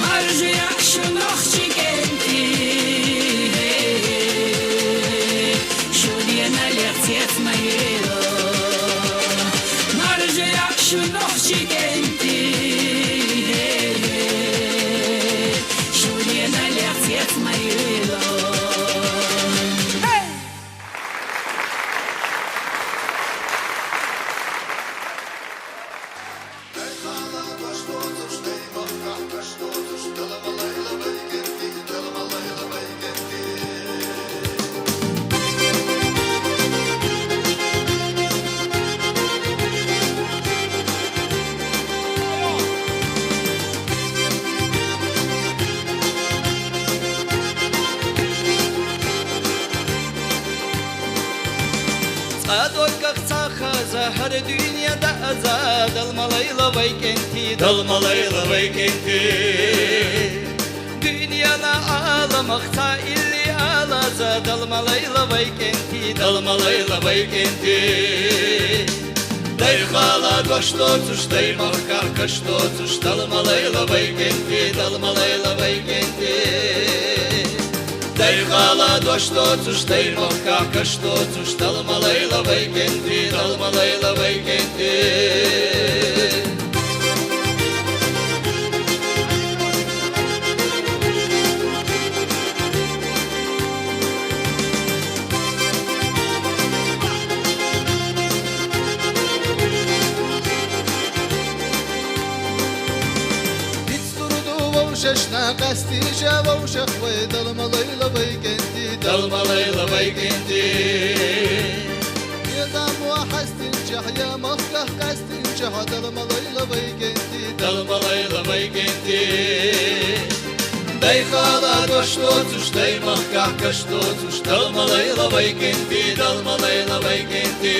Маржа яхши нохчи кенти, шуди налех цец майро. Маржа яхши нохчи кенти, шуди налех цец майро. Цӏадорках цахаза гьар дуьньяда аза, далмалайла вай кенти, далмалайла вай кенти. Дуьньяна аламах цаилли алаза, далмалайла вай кенти, далмалайла вай кенти. Дай хала дош доцуш, дай махках каш доцуш, далмалайла вай кенти, далмалайла вай кенти. Дай хала дош доцуш, дай махках каш доцуш, далмалайла вай кенти, далмалайла вай кенти. Вицдурду вовшашна къастиша вовшахвай, далмалайла вай кенти, далмалайла вай кенти. Я дам ва хастинчах, я махках къастинчах, далмалайла вай кенти, далмалайла вай кенти. Дай хала дош доцуш, дай махках каш доцуш, далмалайла вай кенти, далмалайла вай кенти.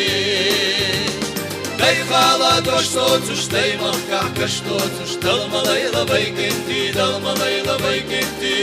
Дай хала дош доцуш, дай махках каш доцуш, далмалайла вай кенти, далмалайла вай кенти.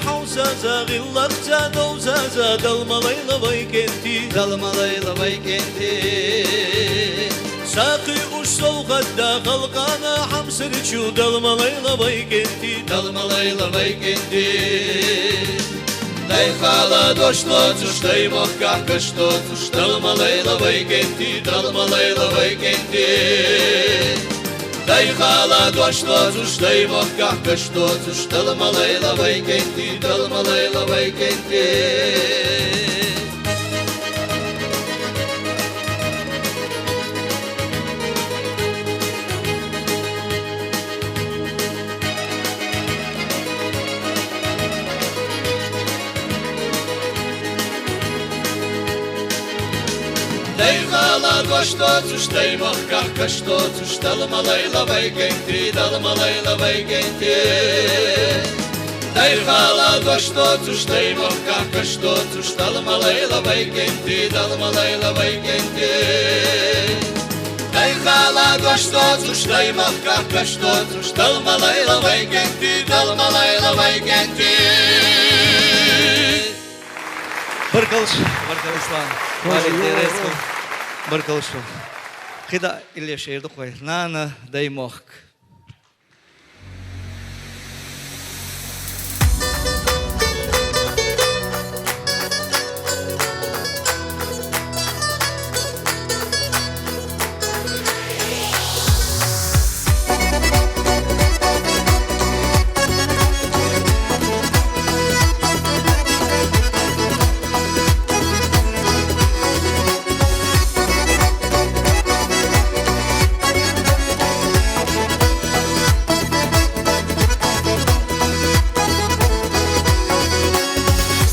Хьовзаза, гӀиллакхза, новзаза, Далла ма лайла вай кӀентий, Далла ма лайла вай кӀентий. Сахьи уж совгӀат да халкъана хьамсара чу, Далла ма лайла вай кӀентий, Далла ма лайла вай кӀентий. Дай хала дош доацаш, дай мохк каш доацаш, Далла ма лайла вай кӀентий, Далла ма лайла вай кӀентий. Дай хала дош доацаш, дай мохк каш доацаш, Далла ма лайла вай кӀентий, Далла ма лайла вай кӀентий. Дай хала дош доацаш, дай мохк каш доацаш, Далла ма лайла вай кӀентий, Далла ма лайла вай кӀентий. Дай хала дош доацаш, дай мохк каш доацаш, Далла ма лайла вай кӀентий, Далла ма лайла вай кӀентий. Дай хала дош доацаш, дай мохк каш доацаш, Далла ма лайла вай кӀентий, Далла ма лайла вай кӀентий. Баркалла, баркалла, Ислам. Тоже Валерий Дерецкий. Баркалла. Хида илли шиир да-кх вай. «Нана, дай мохк».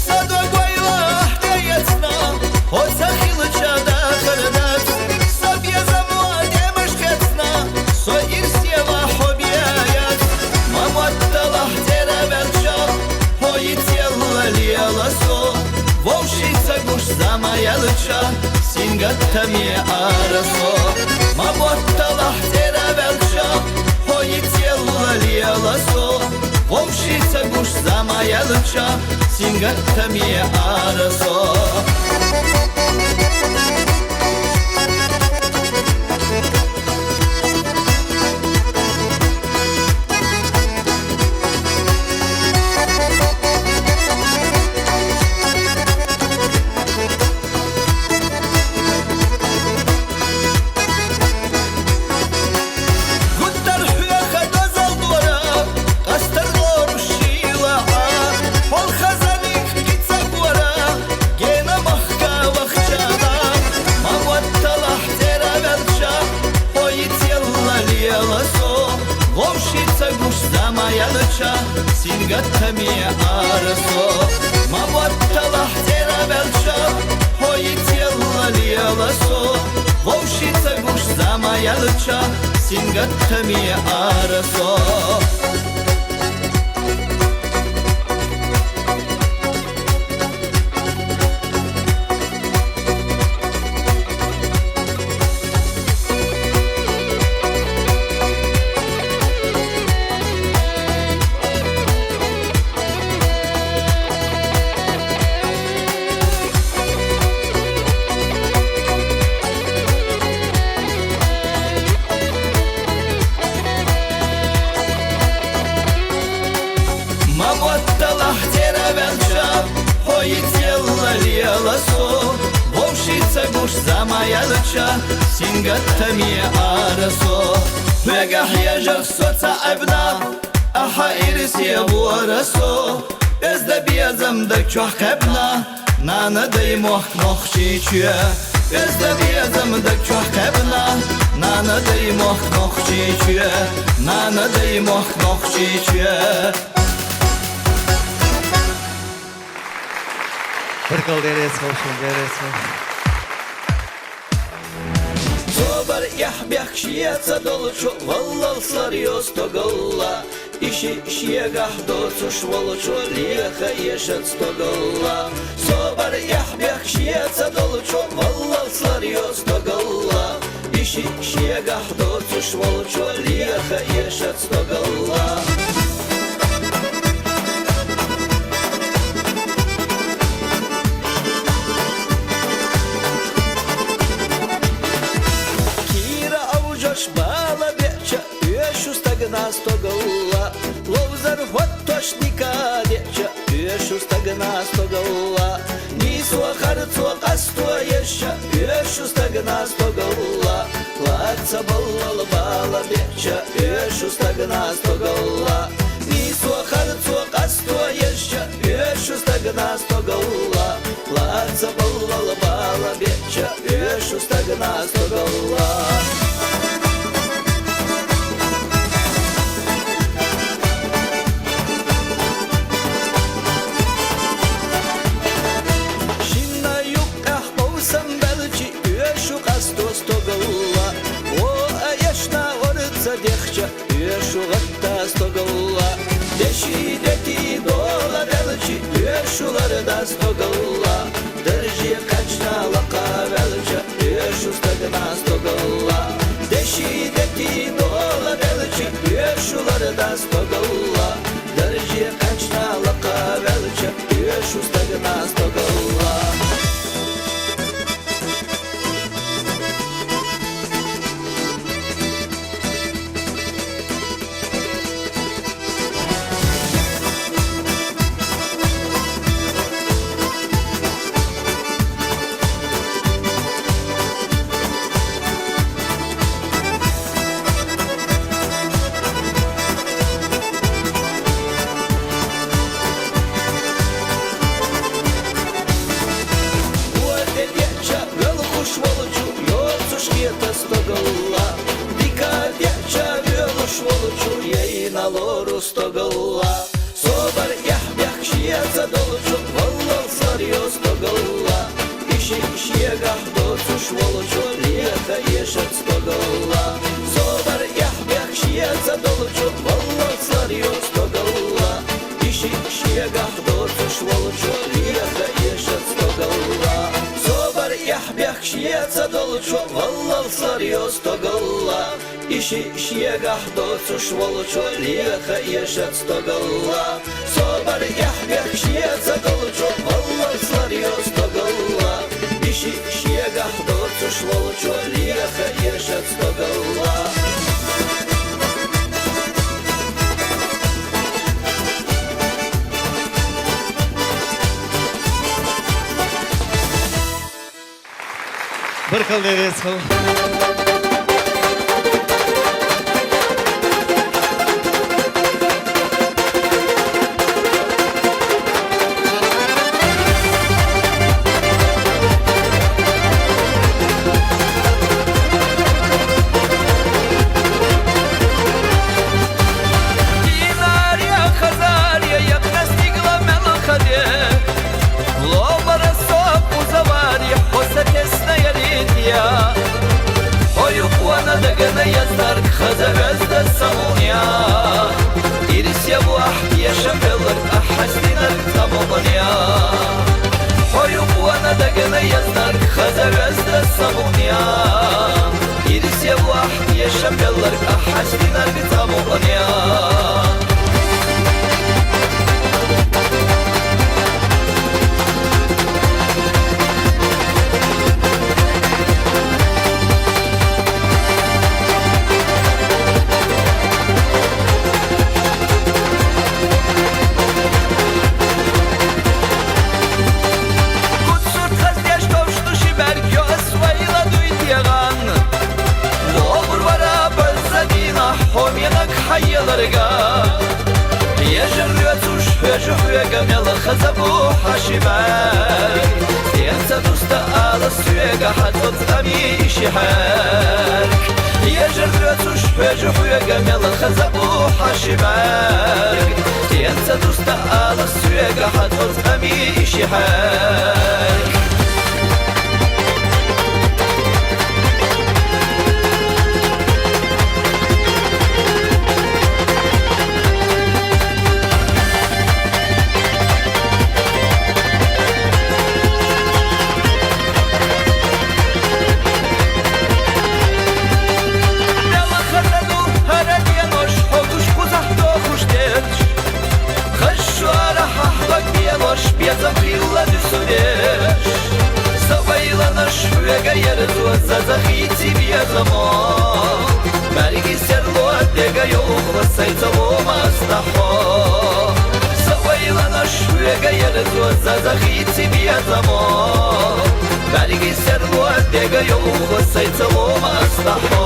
Са дог вайлахь тӀеэцна, хьо ца хилча дахар дац. Са безамла тӀема хецна, со ирс яла хьо беяц. Ма мотталахь цӀера ваьлча, хьо йицъелла лела со. Вовшийн ца гуш зама яьлча, сингаттаме ара со. Ма мотталахь цӀера ваьлча, хьо йицъелла лела со. Вовшийн ца гуш зама яьлча, сингаттаме ара со. Гуттар хьоьха дозал дора, къастар лоруш шийла Ӏа. Хьол хазаниг кхин ца гора, гена махка вахча Ӏа. Ма мотталахь цӀера ваьлча, хьо йицъелла лела со. Вовшийн ца гуш зама яьлча, сингаттаме ара со. Ма мотталахь цӀера ваьлча, хьо йицъелла лела со. Вовшийн ца гуш зама яьлча, сингаттаме ара со. Ма мотталахь цӀера ваьлча, хьо йицъелла лела со. Вовшийн ца гуш зама яьлча, сингаттаме ара со. Хьоьга хьежарх со ца Ӏебна, ахьа ирсе вора со. Оьзда безам даг чохь кхаьбна, нана, дай мохк нохчийчоь. Оьзда безам даг чохь кхаьбна, нана, дай мохк нохчийчоь. Нана, дай мохк нохчийчоь. Баркалла, Дерецкий, хьошалла, Дерецкий. Собар эхь бехк шеца долчу, валлалц ларйо стогалла. И шиъ шегахь доцуш волчо леха эшац стогалла. Собар эхь бехк шеца долчу, валлалц ларйо стогалла. И шиъ шегахь доцуш волчо леха эшац стогалла. Стагана стогалла, нийсо харцо къасто езча, оьшу стагана стогалла, лаца баллал бала беча, оьшу стагана стогалла, нийсо харцо къасто езча, оьшу стагана стогалла, лаца баллал бала беча, оьшу стагана стогалла. Шинна юккъехь къовсам белчи, оьшу къасто стогалла. О, а эшна орца дехча, оьшу гӀатта стогалла. Деши дети дола делчи, оьшу ларда стогалла. Дарже кхаьчна лакха велча, оьшу стагана стогалла. Деши дети дола делчи, оьшу ларда стогалла. Дарже кхаьчна лакха велча, оьшу стагана стогалла. Вуо тӀе деча велхуш волчу йоцуш хета стогалла. Дика деча воьлуш волчу яйна лору стогалла. Собар эхь бехк шеца долчу валлал сарйо стогалла. И шиъ шегахь доцуш волчу леха эшац стогалла. Собар эхь бехк шеца долчу валлал сарйо стогалла. И шиъ шегахь доцуш волчу леха эшац стогалла. Собар эхь бехк шеца долчу валлал сарйо стогалла. И шиъ шегахь доцуш волчу леха эшац стогалла. Собар эхь бехк шеца долчу валлал сарйо стогалла. И шиъ шегахь доцуш волчу леха эшац стогалла. Баркалла, вецал. Динария, хазария, якъна стигла мел хаде. Лобара со кузавари, хьо са тесна яридия. Хьо юкъвана дагана яздарг хаза оьзда самуя. Ирс я вахь я шапеллар ахьастинарг тамугъния. Хьо юкъвана дагана яздарг хаза оьзда самуя. Ирс я вахь я шапеллар ахьастинарг тамугъния. Куцурт хаздеш товш ду ши бӀарг йо ас вайла дуй тегъан. Лобур вара базза дина хьо менаг хьайеларга. Ежар лоьцуш хьоьжу хьоьга мел хаза бу хьа ши бӀарг. Стенца дуста ала соьга хьа цоц ами ши хьарг. Ежар лоьцуш хьоьжу хьоьга мел хаза бу хьа ши бӀарг. Стенца дуста ала соьга хьа цоц ами ши хьарг. Мел хаза ду хӀара денош, хьо гуш кхузахь дохуш дерш. Хаза шуара хьахьлаг денош, безам хилла дуьсу дерш. Са вайланаш хьоьга ерзо, заза хийци безамо. БӀарги серло дега йовхо, сайца лома ас нахьо. Са вайланаш Дега ерзуа заза хици биазамо. Бариги серлуа дега йолухо сайцалома астахо.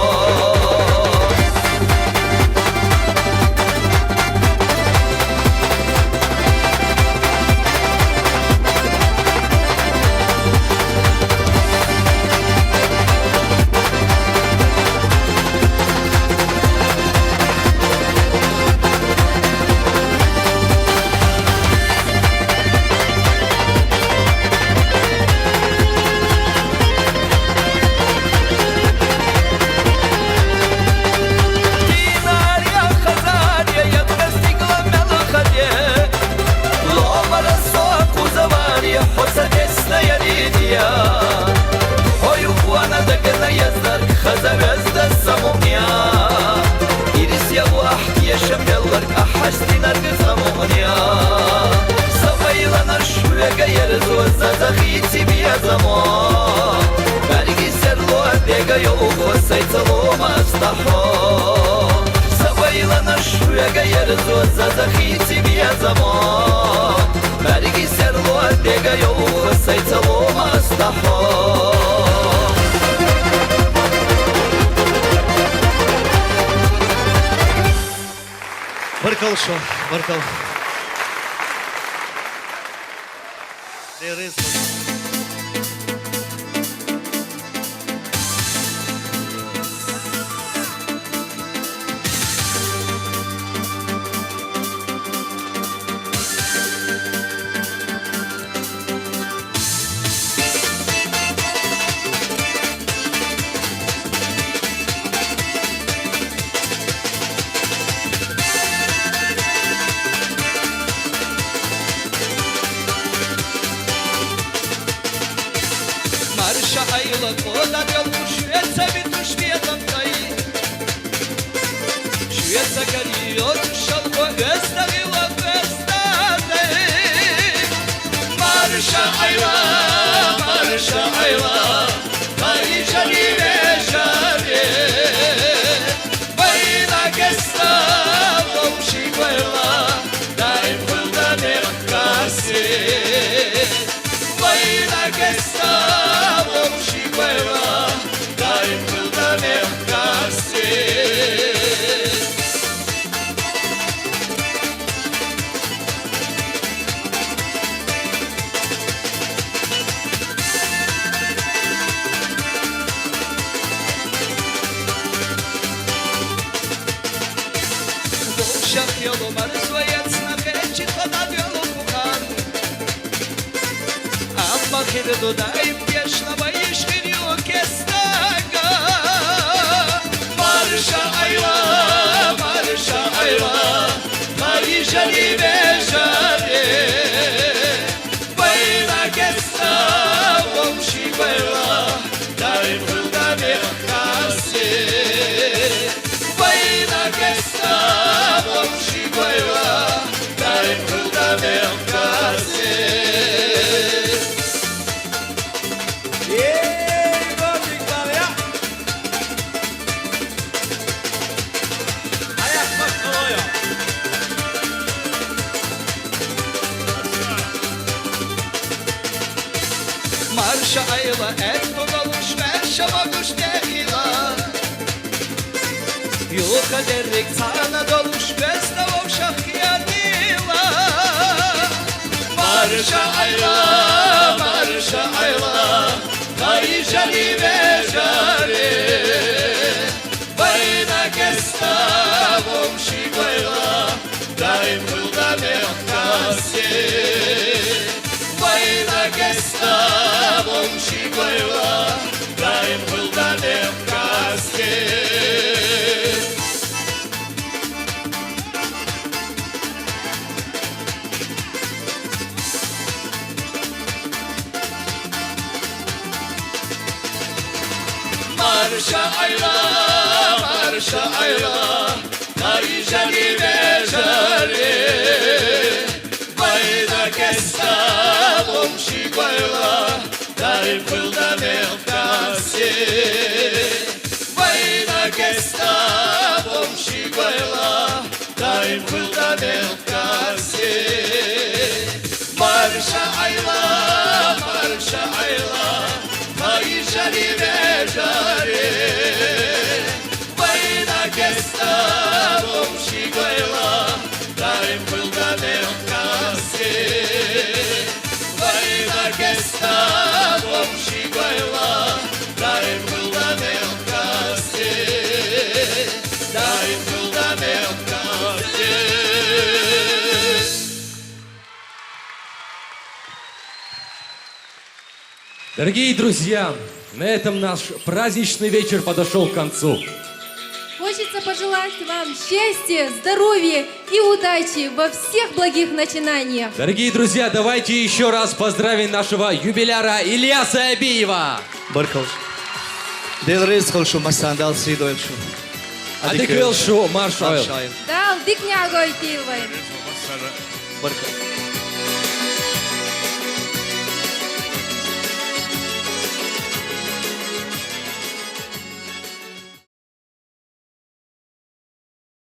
Динария хазария ябгъа стигла мелхадия. Ломара со акъузавария, хьо са десна яридия. Хьо юхвана дагана яздар, хаза везда самуния. Ирис яву ахтия шамбеллар, ахастинар гзамуния. Савайла нарш вега ерзуа заза хици биазамо. Бариги серлуа дега йолухо сайцалома астахо. Савайла нарш вега ерзуа заза хици биазамо. Бариги серлуа дега йолухо сайцалома астахо. Баркал шо, баркал. Дерес. Марша айла кода белку швеца витуш бедам тай. Швеца гариот шалко веста вила веста тай. Марша айла, марша айла, тай жани вежаре. Вайна кеста вовши гойла, дай пулда мехкасе. Вайна кеста вовши гойла, дай пулда мехкасе. Шахьялу марзояцна хечи хададвелу пукан. Амма хирду даим кешна вайиш хирю кестага. Марша айла, марша айла, маришани вежаре. Вайна кеста вовши гойла, дай пулда мехкасе. Вайна кеста вовши гойла, дай пулда мехкасе. Ей, Владик, Валя! Марша айла, этто галуш, вешава гуш дехила. Юха деррик цана галуш, веста вовшах ядила. Марша айла, марша айла, тай жани вежаре. Вайна кеста вовши гойла, дай пулда мехкасе. Вайна кеста вовши гойла, дай пулда мехкасе. Марша айла, марша айла, тай жани вежаре. Вайна кеста вовши гойла, дай пулда мехкасе. Вайна кеста вовши гойла, дай пулда мехкасе. Дорогие друзья, на этом наш праздничный вечер подошел к концу. Хочется пожелать вам счастья, здоровья и удачи во всех благих начинаниях. Дорогие друзья, давайте еще раз поздравим нашего юбиляра Ильяса Абиева. Barkal. Dēlreiz halšu masān dāl sīdoilšu. Адик айлшуу, маршайл. Дал дикняго итилвай. Barkal.